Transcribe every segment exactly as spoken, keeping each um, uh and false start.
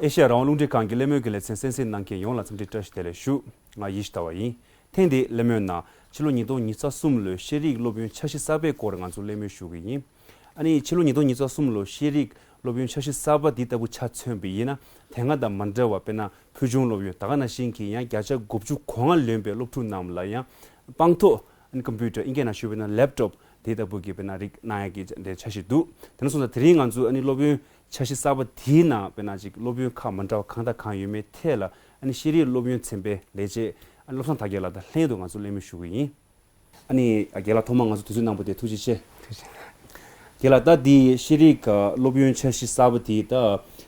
ཨེ་ཤ་ཡ་རང་དབང་རླུང་འཕྲིན་ཁང་གི་གླེང་མོལ་གྱི་ལེ་ཚན་གསན་གཟིགས་གནང་མཁན་ཡོངས་ལ་འཚམས་འདྲི་བཀྲ་ཤིས་བདེ་ལེགས་ཞུ། ང་ཡེ་ཤེས་ཟླ་བ་ཡིན། ཐེངས་འདིའི་གླེང་མོལ་ནང་ཕྱི་ལོ་ཉིས་སྟོང་ཉི་ཤུ་རྩ་གསུམ་ལོའི་ཤེས་རིག་སློབ་ཡོན་འཆར་གཞི་གསར་པའི་སྐོར་ང་ཚོ་གླེང་མོལ་ཞུ་གི་ཡིན། ཨ་ནི་ཕྱི་ལོ་ཉིས་སྟོང་ཉི་ཤུ་རྩ་གསུམ་ལོའི་ཤེས་རིག་སློབ་ཡོན་འཆར་གཞི་གསར་པ་འདི་ལྟ་བུ་ཆ་མཚོན་པ་ཡིན་ན། དེ་སྔ་དང་མ་འདྲ་བར་དཔེར་ན་ཕུལ་བྱུང་སློབ་ཡོན་ད་ག་ནང་བཞིན་གྱི་ཡང་བརྒྱ་ཆ་དགུ་བཅུ་གོ་ལྔ་ལོན་པའི་སློབ་ཕྲུག་རྣམས་ལ་ཡང་དཔང་ཐོག་ཨ་ནི་ཀམ་པུ་ཊར་ཨིན་སྐད་ནང་ཞུས་པ་ཡིན་ན་ལེབ་ཊོབ་དེ་ལྟ་བུ་གི་དཔེར་ན་རིགས་གནང་ཡག་གི་འཆར་གཞི་འདུག་དེ་འདྲ་སོང་ཙང་དེ་རིང་ང་ཚོ་ཨ་ནི་སློབ་ཡོན་འཆར་གཞི་གསར་པ་དེའི་ནང་དཔེར་ན་ཅིག་སློབ་ཡོན་ཁག་མ་འདྲ་བ་གང་དང་གང་ཡོད་མེད་ཐད་ལ་ཨ་ནི་ཤེས་རིག་སློབ་ཡོན་ཚན་པའི་ལས་བྱེད་ཨ་ནི་བློ་བཟང་དར་རྒྱས་ལགས་དང་ལྷན་དུ་ང་ཚོ་གླེང་མོལ་ཞུ་གི་ཡིན། ཨ་ནི་རྒན་ལགས་ཐོག་མར་ང་ཚོ་དུས་ཚོད་གནང་བ་དེ་ཐུགས་རྗེ་ཆེ། ཐུགས་རྗེ་གནང་། རྒན་ལགས་ད་འདི་ཤེས་རིག་སློབ་ཡོན་འཆར་གཞི་གསར་པ་དེ་ད་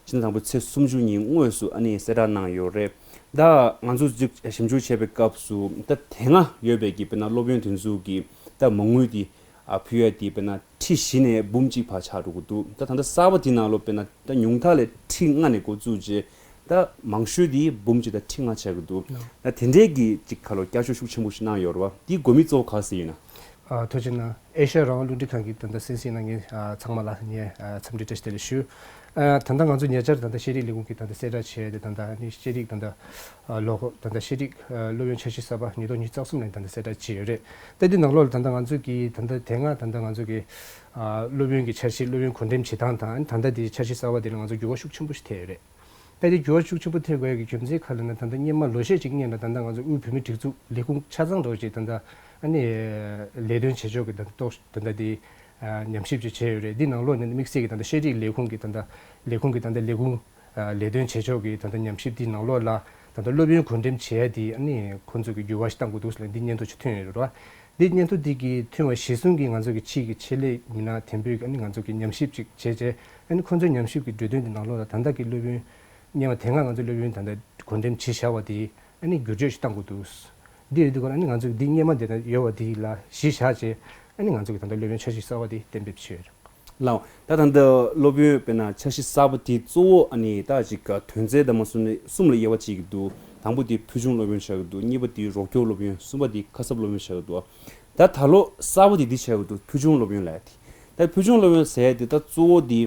ཕྱི་ཟླ་དང་པོའི་ཚེས་སུམ་ཅུ་ཉིན་དངོས་སུ་ཨ་ནི་གསལ་བསྒྲགས་གནང་ཡོད་རེད། ད་ང་ཚོ་ཅིག་ཞིབ་འཇུག་བྱས་པའི་སྐབས་སུ་ད་དེ་སྔ་ཡོད་པའི་གི་དཔེར་ན་སློབ་ཡོན་དེ་ཚོ་གི་ད་མ་དངུལ་དེ་ཨ་ཕུལ་ཡ་དེ་དཔེར་ན་ཁྲི་བཞི་ནས་འབུམ་གཅིག་བར་ཆགས་འགྲོ་གི་འདུག་ད་ད་ལྟ་གསར་པ་དེ་ནང་ལོགས་དཔེར་ན་ད་ཉུང་མཐའ་ལས་ཁྲི་ལྔ་ནས་འགོ་བཙུགས་རྗེས་ད་མང་ཤོས་དེ་འབུམ་གཅིག་དང་ཁྲི་ལྔ་ཆགས་ཀྱི་འདུག་ད་དེ་འདྲའི་གི་ཅིག་ཁ་ལོ་བསྐྱར་ཞིབ་ཤུགས་ཆེན་པོ་ཞིག་གནང་ཡོད་རེད་བ། དེའི་དགོས་དམིགས་གཙོ་བོ་ག་རེ་ཡིན་ན། ཨ་ཐུགས་རྗེ་གནང་། ཨེ་ཤ་ཡ་རང་དབང་རླུང་འཕྲིན་ཁང་གི་ད་ལྟ་གསན་གཟིགས་གནང་མཁན་ཨ་ཚང་མ་ལ་ངས་ཨ་འཚམས་འདྲི་བཀྲ་ཤིས་བདེ་ལེགས་ཞུ། ཨ་ད་ལྟ་ང་ཚོ་ཉེ་ཆར་ད་ལྟ་ཤེས་རིག་ལས་ཁུངས་ཀྱིས་ད་ལྟ་གསལ་བསྒྲགས་བྱས་ཏེ་ད་ལྟ་ནི་ཤེས་རིག་ད་ལྟ་ཨ་ལོ་འཁོར་ད་ལྟ་ཤེས་རིག་ཨ་སློབ་ཡོན་འཆར་གཞི་གསར་པ་ཉིས་སྟོང་ཉི་ཤུ་རྩ་གསུམ་ནས་ད་ལྟ་གསལ་བསྒྲགས་བྱས་ཡོད་རེད། ད་འདི་ནང་ལོགས་ལ་ད་ལྟ་ང་ཚོ་གི་ད་ལྟ་དེ་སྔ་ད་ལྟ་ང་ཚོ་གི་ཨ་སློབ་ཡོན་གྱི་འཆར་གཞི་སློབ་ཡོན་བགོ་འགྲེམས་བྱེད་སྟངས་དང་ད་ལྟ་འདི་འཆར་གཞི་གསར་པ་འདི་ལ་ང་ཚོ་འགྱུར་བ་ཤུགས་ཆེན་པོ་ཞིག་ཐེབས་ཡོད་རེད། ད་དེ་འགྱུར་བ་ཤུགས་ཆེན་པོ་ཐེབས་དགོས་ཡག་གི་རྒྱུ་མཚན་ག་རེ་ལབ་ན། ད་ལྟ་སྔོན་མ་ལོ་ཤས་ཅིག་སྔོན་ལ་ད་ལྟ་ང་ཚོ་དབུས་བོད་མིའི་སྒྲིག་འཛུགས་ལས་ཁུངས་ཆ་ཚང་འདྲ་བོ་ཅིག་ད་ལྟ་ཨ་ནི་ལས་དོན་བྱེད་ཕྱོགས་ཀྱི་ད་ལྟ་ཏོག་ད་ལྟ་དེ་ཉམས་ཞིབ་ཅིག་བྱས་ཡོད་རེད། འདི་ནང་ལོགས་ནས་དམིགས་བསལ་གྱི་ད་ལྟ་ཤེས་རིག་ལས་ཁུངས་ཀྱི་ད་ལྟ་ལས་ཁུངས་ཀྱི་ད་ལྟ་ལས་ཁུངས་ལས་དོན་བྱེད་ཕྱོགས་ཀྱི་ད་ལྟ་ཉམས་ཞིབ་འདི་ནང་ལོགས་ལ་ད་ལྟ་སློབ་ཡོན་བགོ་འགྲེམས་བྱེད་ཡ་དེ་ཨ་ནི་ཁོང་ཚོ་གི་འགྱུར་བ་ཞིག་གཏང་དགོས་འདུག་ཟེར་ལ་འདི་སྙན་ཐོ་ཅིག་ཐོན་ཡོད་རེད་བ། འདི་སྙན་ཐོ་འདི་གི་ཐོན་པ་གཞིར་བཟུང་གིས་ང་ཚོ་གི་ཕྱིའི་གི་ཆེད་ལས་མི་སྣ་དེ་འབོད་ཀྱིས་ཨ་ནི་ང་ཚོ་གི་ཉམས་ཞིབ་ཅིག་བྱས་རྗེས་ཨ་ནི་ཁོང་ཚོའི་ཉམས་ཞིབ་ཀྱི་འབྲུ་དོན་འདི་ནང་ལོགས་ལ་ད་ལྟ་གི་སློབ་ཡོན་སྔོན་མ་དེ་སྔ་ང་ཚོ་སློབ་ཡོན་ད་ལྟ་བགོ་འགྲེམས་བྱས་བཞག་པ་དེ་ཨ་ནི་བསྒྱུར་བཅོས་ཤིག་གཏང་དགོས་འདུག་འདི་ཡོད་དུས་སྐོར་ཨ་ནི་ང་ཚོ་གི་འདི་སྔོན་མ་དེ་ན་ཡོད་པ་དེ་ལ་གཞི་བཞག་རྗེས་ཨ་ནི་ང་ཚོ་གི་ད་ལྟ་སློབ་ཡོན་འཆར་གཞི་གསར་པ་དེ་གཏན་འབེབས་བྱས་ཡོད་རེད། ལགས། ད་ད་ལྟ་སློབ་ཡོན་དཔེར་ན་འཆར་གཞི་གསར་པ་དེ་གཙོ་བོ་ཨ་ནི་ད་ཅིག་དོན་ཚན་དང་མ་གསུམ་ནས་གསུམ་ལ་དབྱེ་བ་ཕྱེ་གི་འདུག་དང་པོ་དེ་ཕུལ་བྱུང་སློབ་ཡོན་ཆགས་ཀྱི་འདུག་གཉིས་པ་དེ་རོགས་སྐྱོར་སློབ་ཡོན། གསུམ་པ་དེ་ཁ་གསབ་སློབ་ཡོན་ཆགས་ཀྱི་འདུག་ད་ད་ལོ་གསར་པ་དེ་འདི་ཆགས་ཀྱི་འདུག་ཕུལ་བྱུང་སློབ་ཡོན་ལབ་ཡ་དེ། ད་ཕུལ་བྱུང་སློབ་ཡོན་ཟེར་ཡ་དེ་ད་གཙོ་བོ་དེ་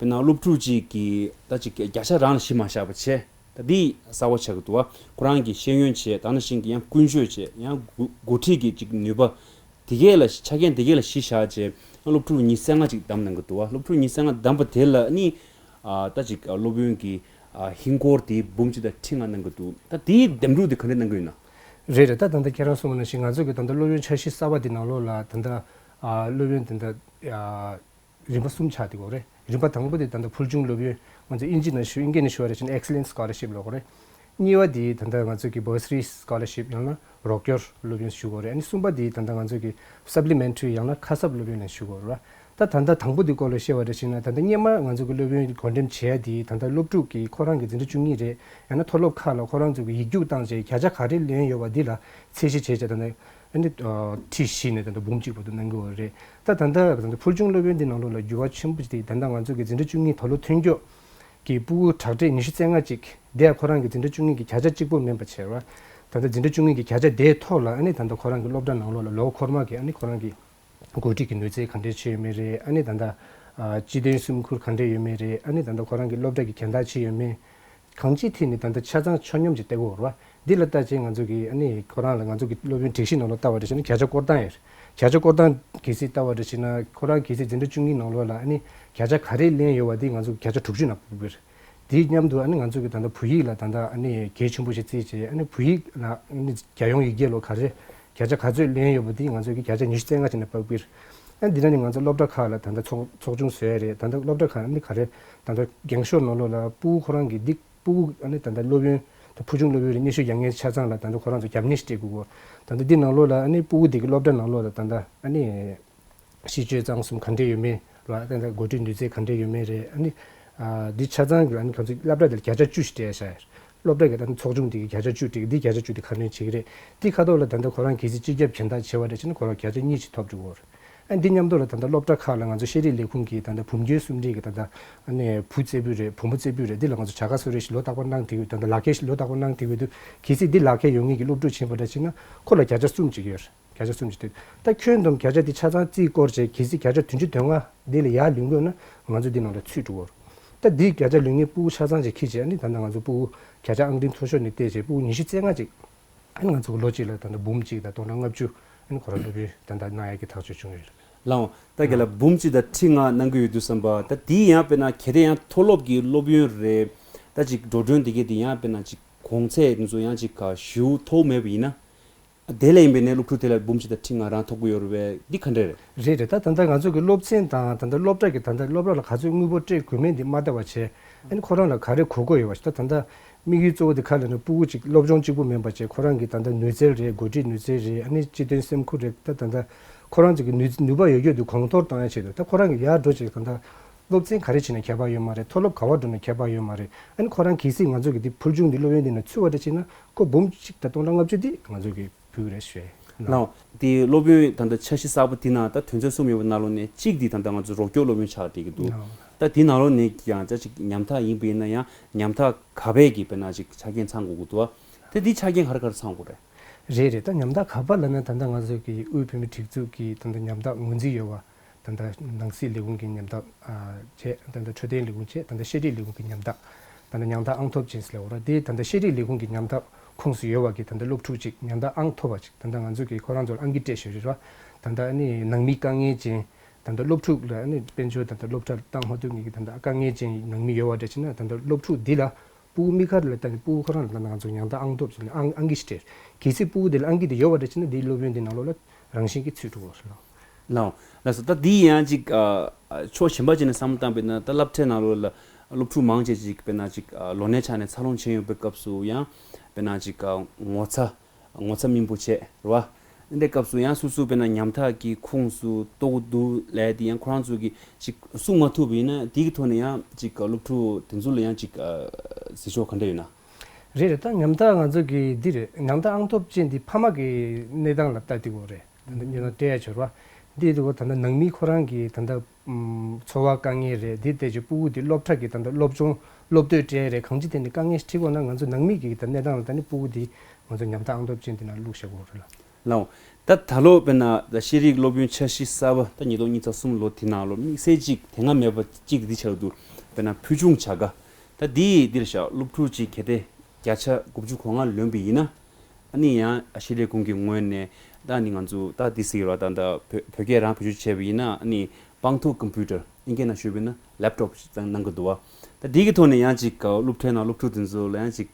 དཔེར་ན་སློབ་ཕྲུག་ཅིག་གིས་ད་ཅིག་བརྒྱ་ཆ་རང་ལ་གཞི་མ་བཞག་པ་བྱས། ད་འདི་གསར་པ་ཆགས་ཀྱི་འདུག་བ། ཁོ་རང་གི་ཤེས་ཡོན་བྱས་ད་ནང་བཞིན་གྱི་ཡང་ཀུན་སྤྱོད་བྱས་ཡང་འགོ་འགོ་ཁྲིད་ཀྱི་ཅིག་ནུས་པ། དེ་གས་ལ་ཆ་རྐྱེན་དེ་གས་ལ་གཞི་བཞག་བྱས་སློབ་ཕྲུག་ཉི་ཤུ་རྩ་ལྔ་ཅིག་བདམས་གནང་གི་འདུག་བ། སློབ་ཕྲུག་ཉི་ཤུ་རྩ་ལྔ་བདམས་པ་དེ་ལ་ནི་ཨ་ད་ཅིག་སློབ་ཡོན་གྱི་ཨ་ཧིན་སྒོར་དེ་འབུམ་གཅིག་དང་ཁྲི་ལྔ་གནང་གི་འདུག་ད་དེའི་འདེམས་སྒྲུག་དེ་ག་འདྲས་གནང་གི་ཡོད་ན། རེད་རེད། ད་ད་ལྟ་ཁྱེད་རང་གསུངས་པ་ནང་བཞིན་ང་ཚོ་གི་ད་ལྟ་སློབ་ཡོན་འཆར་གཞི་གསར་པ་དེ་ནང་ལོགས་ལ་ད་ལྟ་ཨ་སློབ་ཡོན་ད་ལྟ་ཨ་རིམ་པ་གསུམ་ཆགས་བསྡད་ཡོད་རེད། རིམ་པ་དང་པོ་དེ་ད་ལྟ་ཕུལ་བྱུང་སློབ་ཡོན་ང་ཚོ་ཨིན་ཇི་ནང་ཞུ་ཨིན་སྐད་ནང་ཞུ་བ་རེད་ཅེ་ན་Excellence Scholarship ལབ་དགོས་རེད། གཉིས་པ་དེ་ད་ལྟ་ང་ཚོ་གི་Bursary Scholarship ཡང་ན་རོགས་སྐྱོར་སློབ་ཡོན་ཞུ་དགོས་རེད། ཨ་ནི་གསུམ་པ་དེ་ད་ལྟ་ང་ཚོ་གི་Supplementary ཡང་ན་ཁ་གསབ་སློབ་ཡོན་ལ་ཞུ་དགོས་རེད། ད་ད་ལྟ་དང་པོ་དེ་སྐོར་ལ་བཤད་པ་རེད་ཅེ་ན་ད་ལྟ་སྔོན་མ་ང་ཚོ་གི་སློབ་ཡོན་བགོ་འགྲེམས་བྱས་ཡ་དེ་ད་ལྟ་སློབ་ཕྲུག་གི་ཁོ་རང་གི་འཛིན་གྲྭ་བཅུ་གཉིས་རེད། ཡང་ན་མཐོ་སློབ་ཁག་ལ་ཁོ་རང་ཚོ་གི་ཡིག་རྒྱུགས་བཏང་རྗེས་བརྒྱ་ཆ་ག་རེ་ལོན་ཡོད་པ་འདི་ལ་ཚད་གཞི་བྱས་བྱས་ད་ལྟ་ཨ་ནི་ཨ་ཁྲི་བཞི་ནས་ད་ལྟ་འབུམ་གཅིག་བར་དུ་གནང་གི་ཡོད་རེད། ད་ད་ལྟ་ད་ལྟ་ཕུལ་བྱུང་སློབ་ཡོན་འདི་ནང་ལོགས་ལ་འགྱུར་བ་ཆེན་པོ་ཞིག་དེ་ད་ལྟ་ང་ཚོ་གི་འཛིན་གྲྭ་བཅུ་གཉིས་མཐོ་སློབ་ཐོན་སྐྱོད་ཀྱི་ཕྲུ་གུ་དྲག་གྲས་ཉི་ཤུ་རྩ་ལྔ་ཅིག་དེ་ཡང་ཁོ་རང་གི་འཛིན་གྲྭ་བཅུ་གཉིས་ཀྱི་བརྒྱ་ཆ་གཅིག་པོ་མིན་པ་བྱས་ར། ད་ལྟ་འཛིན་གྲྭ་བཅུ་གཉིས་ཀྱི་བརྒྱ་ཆ་དེའི་ཐོག་ལ་ཨ་ནི་ད་ལྟ་ཁོ་རང་གི་སློབ་གྲྭ་ནང་ལོགས་ལ་ལོ་འཁོར་མ་གི་ཨ་ནི་ཁོ་རང་གི་འགོ་ཁྲིད་ཀྱི་ནུས་རྩལ་ག་འདྲས་ཆེ་ཡོད་མེད་རེད། ཨ་ནི་ད་ལྟ་ཨ་སྤྱི་དོན་སེམས་ཁུར་ག་འདྲས་ཡོད་མེད་རེད། ཨ་ནི་ད་ལྟ་ཁོ་རང་གི་སློབ་གྲྭ་གི་གྱོང་གུད་ཆེ་ཡོད་མེད། གང་ཅིའི་ཐད་ནས་ད་ལྟ་ཆ་ཚང་ཆ་སྙོམས་ཀྱིས་བལྟ་དགོས་རེད་བ། འདི་ལ་ལྟ་ཅེས་ང་ཚོ་གི་ཨ་ནི་ཁོ་རང་ལ་ང་ཚོ་གི་སློབ་ཡོན་སྒྲིག་གཞི་ནང་ལ་ལྟ་བ་འདྲ་བྱས་ན་བརྒྱ་ཆ་སྐོར་སྟངས་ཡོད་རེད། བརྒྱ་ཆ་སྐོར་སྟངས་གལ་སྲིད་ལྟ་བ་འདྲ་བྱས་ན་ཁོ་རང་གལ་སྲིད་འཛིན་གྲྭ་བཅུ་གཉིས་ནང་ལོགས་ལ་ཨ་ནི་བརྒྱ་ཆ་ག་རེ་ལེན་ཡོད་བ་འདི་ང་ཚོ་བརྒྱ་ཆ་དྲུག་ཅུ་ནང་ཕབ་ཀྱི་རེད། དེའི་མཉམ་དུ་ཨ་ནི་ང་ཚོ་གི་ད་ལྟ་བོད་ཡིག་ལ་ད་ལྟ་ཨ་ནི་གལ་ཆེན་པོ་ཞིག་བརྩིས་བྱས་ཨ་ནི་བོད་ཡིག་ལ་ཨ་ནི་རྒྱལ་ཡོངས་ཡིག་སྐྱེལ་ལོ་ག་རེ་བརྒྱ་ཆ་ག་ཚོད་ལེན་ཡོད་པ་འདི་ང་ཚོ་གི་བརྒྱ་ཆ་ཉི་ཤུ་རྩ་ལྔ་བྱས་ནས་ཕབ་ཀྱི་རེད། ཨ་འདི་ནང་ནས་ང་ཚོ་སློབ་གྲྭ་ཁག་ལ་ད་ལྟ་ཚོགས་ཚོགས་ཆུང་བཟོ་ཡ་རེད། ད་ལྟ་སློབ་གྲྭ་ཁག་ཨ་ནི་ག་རེ་ད་ལྟ་འགེངས་ཤོག་ནང་ལོགས་ལ་ཕྲུ་གུ་ཁོ་རང་གི་འདི་ཕྲུ་གུ་ཨ་ནི་ད་ལྟ་སློབ་ཡོན་ད་ཕུལ་བྱུང་སློབ་ཡོན་རེད། གཉེར་སྐྱོང་རྒྱག་མཁན་ཆ་ཚང་ལ་ད་ལྟ་ཁོ་རང་ཚོ་རྒྱབ་གཉེར་ཞིག་སྤྲད་དགོས་གོ། ད་ལྟ་འདི་ནང་ལོགས་ལ་ཨ་ནི་ཕྲུ་གུ་འདི་གི་སློབ་གྲྭ་ནང་ལོགས་ལ་ད་ལྟ་ཨ་ནི་གཤིས་སྤྱོད་གཙང་གསུམ་ག་འདྲས་ཡོད་མེད་ར། ད་ལྟ་འགོ་ཁྲིད་ནུས་རྩལ་ག་འདྲས་ཡོད་མེད་རེད། ཨ་ནི་ཨ་འདི་ཆ་ཚང་གི་ཨ་ནི་ཁོ་ཚོ་སློབ་གྲྭ་དེ་ལ་བརྒྱ་ཆ་བཅུ་ཞིག་སྤྲད་ཤག་སློབ་གྲྭ་གི་ད་ལྟ་ཚོགས་ཆུང་དེ་གི་བརྒྱ་ཆ་བཅུ་སྤྲད་ཀྱི་འདི་བརྒྱ་ཆ་བཅུ་དེ་ག་འདྲས་བྱེད་ཀྱི་རེད། འདི་ཁ་ཐོག་ལ་ད་ལྟ་ཁོ་རང་གལ་སྲིད་སྤྱི་ཁྱབ་གྱོང་གུད་བྱས་པ་འདྲ་བྱས་ན་ཁོ་རང་བརྒྱ་ཆ་གཉིས་ཞིག་ཐོབ་འགྲོ་གི་རེད། ཨ་འདི་མཉམ་དུ་ལ་ད་ལྟ་སློབ་གྲྭ་ཁག་ལ་ང་ཚོ་ཤེས་རིག་ལས་ཁུངས་ཀྱིས་ད་ལྟ་བུམ་སྐྱོན་གསུམ་འདྲེས་ཀྱི་ད་ལྟ་ཨ་ནི་བུ་བཙད་པོ་རེད་བུ་མོ་བཙད་པོ་རེད་འདི་ལ་ང་ཚོ་བྱ་དགའ་གསོལ་རས་ཤིག་ལོ་རྟག་པར་གནང་བསྡད་ཡོད། ད་ལྟ་ལག་ཁྱེར་ཞིག་ལོ་རྟག་པར་གནང་བསྡད་ཡོད་དུས་གལ་སྲིད་འདི་ལག་ཁྱེར་ཡོད་མཁན་གྱི་སློབ་ཕྲུག་ཕྱིན་པ་འདྲ་བྱས་ན་ཁོ་ལ་བརྒྱ་ཆ་གསུམ་ཅིག་ཡོད་རེད། བརྒྱ་ཆ་གསུམ་ཅིག་སྟེར། ད་ཁྱོན་བསྡོམས་བརྒྱ་ཆ་འདི་ཆ་ཚང་རྩིས་བསྐོར་བྱས་གལ་སྲིད་བརྒྱ་ཆ་བདུན་ཅུ་དོན་ལྔ་འདི་ལ་ཡར་ལུས་དགོས་ན་ང་ཚོ་འདི་ནང་ལ་ཚུད་འགྲོ་གི་ཡོད་རེད། ད་འདི་བརྒྱ་ཆ་ལོན་མཁན་ཕྲུ་གུ་ཆ་ཚང་ཅིག་ཁྱེར་བྱས། ཨ་ནི་ད་ལྟ་ང་ཚོ་ཕྲུ་གུ་བརྒྱ་ཆ་ཨང་འདྲེན་མཐོ་ཤོས་ནས་བལྟས་བྱས་ཕྲུ་གུ་ཉི་ཤུ་རྩ་ལྔ་ཅིག་ཨ་ནི་ང་ཚོ་གི་ལོ་གཅིག་ལ་ད་ལྟ་འབུམ་གཅིག་དང་སྟོང་ཕྲག་ལྔ་བཅུ། ཨ་ནི་ཁོ་རང་སློབ་ཡོན་ད་ལྟ་གནང་ཡག་གི་ཐག་གཅོད་བྱུང་ཡོད་རེད། ལགས་འོང་། ད་ག་ལ་འབུམ་གཅིག་དང་ཁྲི་ལྔ་གནང་གི་ཡོད་དུས་ཙམ་པ། ད་དེ་ཡང་དཔེར་ན་གལ་ཏེ་ཡང་མཐོ་སློབ་ཀྱི་སློབ་ཡོན་རེད། ད་ཅིག་འགྲོ་གྲོན་དེ་གས་དེ་ཡང་དཔེར་ན་ཅིག་གོང་ཚད་དེ་ཚོ་ཡང་ཅིག་ག་ཞེ་པོ་མཐོ་པོ་མེད་པ་ཡིན་ན། དེ་ལ་ཡིན་པའི་ནས་སློབ་ཕྲུག་དེ་ལ་འབུམ་གཅིག་དང་ཁྲི་ལྔ་རང་ཐོབ་ཀྱི་ཡོད་རེད་པས། འདི་ག་འདྲ་རེད། རེད་རེད། ད་ད་ལྟ་ང་ཚོ་གི་སློབ་ཚན་དང་ད་ལྟ་སློབ་གྲྭ་གི་ད་ལྟ་སློབ་གྲྭ་ལ་ག་ཚོད་དངུལ་འབོར་སྤྲད་དགོས་མིན་འདི་མ་བལྟ་བ་བྱས། ཨ་ནི་ཁོ་རང་ལ་ག་རེ་དགོས་མཁོ་ཡོད་པ་ཞིག་ད་ད་ལྟ་དམིགས་ཡུལ་གཙོ་བོ་དེ་ག་ལ་ནི་ཕྲུ་གུ་ཅིག་སློབ་སྦྱོང་གཅིག་པུ་མིན་པ་བྱས། ཁོ་རང་གི་ད་ལྟ་ནུས་རྩལ་རེད། འགོ་ཁྲིད་ནུས་རྩལ་རེད། ཨ་ནི་སྤྱི་དོན་སེམས་ཁུར་རེད། ད་ད་ལྟ་ཁོ་རང་ཚོ་གི་ནུས་ནུས་པ་ཡོད་རྒྱུ་དེ་གོང་མཐོར་གཏོང་ཡ་ཆེད་དུ། ད་ཁོ་རང་གི་ཡར་འགྲོ་ཅིག་ད་ལྟ་སློབ་ཚན་ག་རེ་བྱས་ན་ཁྱད་པར་ཡོད་མ་རེད། མཐོ་སློབ་ག་པར་འགྲོ་ན་ཁྱད་པར་ཡོད་མ་རེད། ཨ་ནི་ཁོ་རང་གལ་སྲིད་ང་ཚོ་གི་འདི་ཕུལ་བྱུང་འདི་སློབ་ཡོན་འདི་ནང་ཚུད་པ་འདྲ་བྱས་ན་ཁོ་འབུམ་གཅིག་དང་སྟོང་ཕྲག་ལྔ་བཅུ་འདི་ང་ཚོ་གི་ཕུལ་གི་རེད་ཞུ་ཡ་ཡིན། ལགས། དེ་སློབ་ཡོན་ད་ལྟ་འཆར་གཞི་གསར་པ་དེ་ནང་ད་དོན་ཚན་གསུམ་ཡོད་པ་ནང་ལོགས་ནས་གཅིག་དེ་ད་ལྟ་ང་ཚོ་རོགས་སྐྱོར་སློབ་ཡོན་ཆགས་བསྡད་ཀྱི་འདུག་ལགས། ད་དེ་ནང་ལོགས་ནས་ཀྱང་ཅིག་ཉམ་ཐག་ཡིན་པ་ཡིན་ན་ཡང་ཉམ་ཐག་ག་པའི་གི་དཔེར་ན་ཅིག་ཆ་རྐྱེན་ཚང་དགོས་ཀྱི་འདུག་བ། དེ་འདི་ཆ་རྐྱེན་ག་རེ་ག་རེ་ཚང་དགོས་རེད། རེད་རེད། ད་ཉམ་ཐག་ག་པ་ལབ་ན་ད་ལྟ་ང་ཚོ་གི་དབུས་བོད་མིའི་སྒྲིག་འཛུགས་ཀྱི་ད་ལྟ་ཉམ་ཐག་ངོས་འཛིན་ཡོད་པ། ད་ལྟ་ནང་སྲིད་ལས་ཁུངས་ཀྱི་ཉམ་ཐག་ཨ་བྱས། ད་ལྟ་འཕྲོད་བསྟེན་ལས་ཁུངས་བྱས། ད་ལྟ་ཤེས་རིག་ལས་ཁུངས་ཀྱི་ཉམ་ཐག་ད་ལྟ་ཉམ་ཐག་ཨང་ཐོབ་ཅན་ཟེར་ལབ་དགོས་རེད། དེ་ད་ལྟ་ཤེས་རིག་ལས་ཁུངས་ཀྱི་ཉམ་ཐག་ཁོངས་སུ་ཡོད་པ་གི་ད་ལྟ་སློབ་ཕྲུག་ཅིག་ཉམ་ཐག་ཨང་ཐོབ་པ་ཅིག་ད་ལྟ་ང་ཚོ་གིས་ཁོ་རང་ཚོར་ཨང་ཀི་སྤྲད་བཞག་ཡོད་རེད་བ། ད་ལྟ་ཨ་ནི་ནང་མི་དཀའ་ངལ་ཅན། ད་ལྟ་སློབ་ཕྲུག་ལ་ཨ་ནི་དཔལ་འབྱོར་ད་ལྟ་སློབ་གྲྭར་བཏང་མ་ཐུབ་མཁན་གྱི་ད་ལྟ་དཀའ་ངལ་ཅན་ནང་མི་ཡོད་པ་འདྲ་བྱས་ན། ད་ལྟ་སློབ་ཕྲུག་འདི་ལ་ཕྲུ་གུ་དམིགས་བཀར་ལ་ལྟ་ནས་ཕྲུ་གུ་ཁོ་རང་ལ་ལྟ་ན་ང་ཚོ་ཉམ་ཐག་ཨང་ཐོབ་ཟེར་ནས་ཨང་ཨང་ཀི་ཞིག་སྤྲད། གལ་སྲིད་ཕྲུ་གུ་དེ་ལ་ཨང་ཀི་དེ་ཡོད་པ་འདྲ་བྱས་ན་འདིའི་སློབ་ཡོན་དེ་ནང་ལོགས་ལ་རང་བཞིན་གྱིས་ཚུད་འགྲོ་གི་རེད། ལགས་འོང་། ལགས་སོ། ད་འདི་ཡང་ཅིག་ཨ་ཨ་ཕྱོགས་གཞན་པ་ཅིག་ནས་བསམ་བློ་བཏང་པ་ཡིན་ན། ད་སློབ་གྲྭའི་ནང་ལོགས་ལ་སློབ་ཕྲུག་མང་ཆེ་ཅིག་དཔེར་ན་ཅིག་ཨ་ལོ་ནའི་ཆ་ནས་འཚར་ལོངས་ཕྱིན་ཡོང་པའི་སྐབས་སུ་ཡང་དཔེར་ན་ཅིག་ཨ་ངོ་ཚ་ངོ་ཚ་སྨིན་པོ་བྱས་རེད་བ། འདི་སྐབས་སུ་ཡང་སོ་སོ་དཔེར་ན་ཉམ་ཐག་གི་ཁོངས་སུ་གཏོགས་འདུག་ལབ་དེ་ཡང་ཁོ་རང་ཚོ་གིས་ཅིག་གསུང་མ་ཐུབ་པ་ཡིན་ན། དེ་གི་ཐོག་ནས་ཡང་ཅིག་སློབ་ཕྲུག་དེ་ཚོ་ལ་ཡང་ཅིག་ཟེར་ཕྱོགས་ག་འདྲ་ཡོད་ན། རེད་རེད། ད་ཉམ་ཐག་ང་ཚོ་གི་འདི་རེད། ཉམ་ཐག་ཨང་ཐོབ་ཅན་འདི་ཕ་མ་གི་གནས་སྟངས་ལ་ལྟ་དེ་དགོས་རེད། ད་ཉོ་ན་སྤྲད་ཡ་བྱོས་ར། འདི་དེ་གོ་ད་ལྟ་ནང་མི་ཁོ་རང་གི་ད་ལྟ་ཨུམ་འཚོ་བ་དཀའ་ངལ་རེད། འདི་ལྟས་ཀྱི་ཕྲུ་གུ་འདི་སློབ་གྲྭ་གི་ད་ལྟ་སློབ་སྦྱོང་སློབ་དེབ་སྤྲད་རེད། གང་ཅི་དེ་ནི་དཀའ་ངལ་ཞིག་འཕྲད་དགོས་ན་ང་ཚོ་ནང་མི་གི་ད་གནས་སྟངས་ལ་ལྟ་ནི་ཕྲུ་གུ་འདི་ང་ཚོ་ཉམ་ཐག་ཨང་ཐོབ་ཅན་འདི་ནང་བླུགས་བཞག་དགོས་རེད་ལ། ལའོ། ད་ད་ལོ་དཔེར་ན་ད་ཤེས་རིག་སློབ་ཡོན་འཆར་གཞི་གསར་པ་ད་ཉིས་སྟོང་ཉི་ཤུ་རྩ་གསུམ་ལོ་དེ་ནང་ལོ་དམིགས་བསལ་གཅིག་དེ་སྔ་མེད་པ་གཅིག་འདི་ཆགས་འདུག་དཔེར་ན་ཕུལ་བྱུང་བྱ་དགའ། ད་འདི་འདིར་བཞག་སློབ་ཕྲུག་ཅིག་གལ་ཏེ་བརྒྱ་ཆ་དགུ་བཅུ་གོ་ལྔ་ལོན་པ་ཡིན་ན། ཨ་ནི་ཡང་ཤེས་རིག་ཁུངས་ཀྱི་ངོས་ནས་ད་ནི་ང་ཚོ་ད་འདི་ཟེར་བ་ད་ད་བོད་བོད་སྐད་རང་བེད་སྤྱོད་བྱས་པ་ཡིན་ན། ཨ་ནི་དཔང་རྟགས་ཀམ་པུ་ཊར་ཨིན་སྐད་ནང་ཞུས་པ་ཡིན་ན་ལེབ་ཊོབ་ཞིག་གནང་གི་འདུག་བ། ད་འདི་གི་ཐོག་ནས་ཡང་ཅིག་སློབ་གྲྭའི་ནང་སློབ་ཕྲུག་དེ་ཚོ་ལ་ཡང་ཅིག་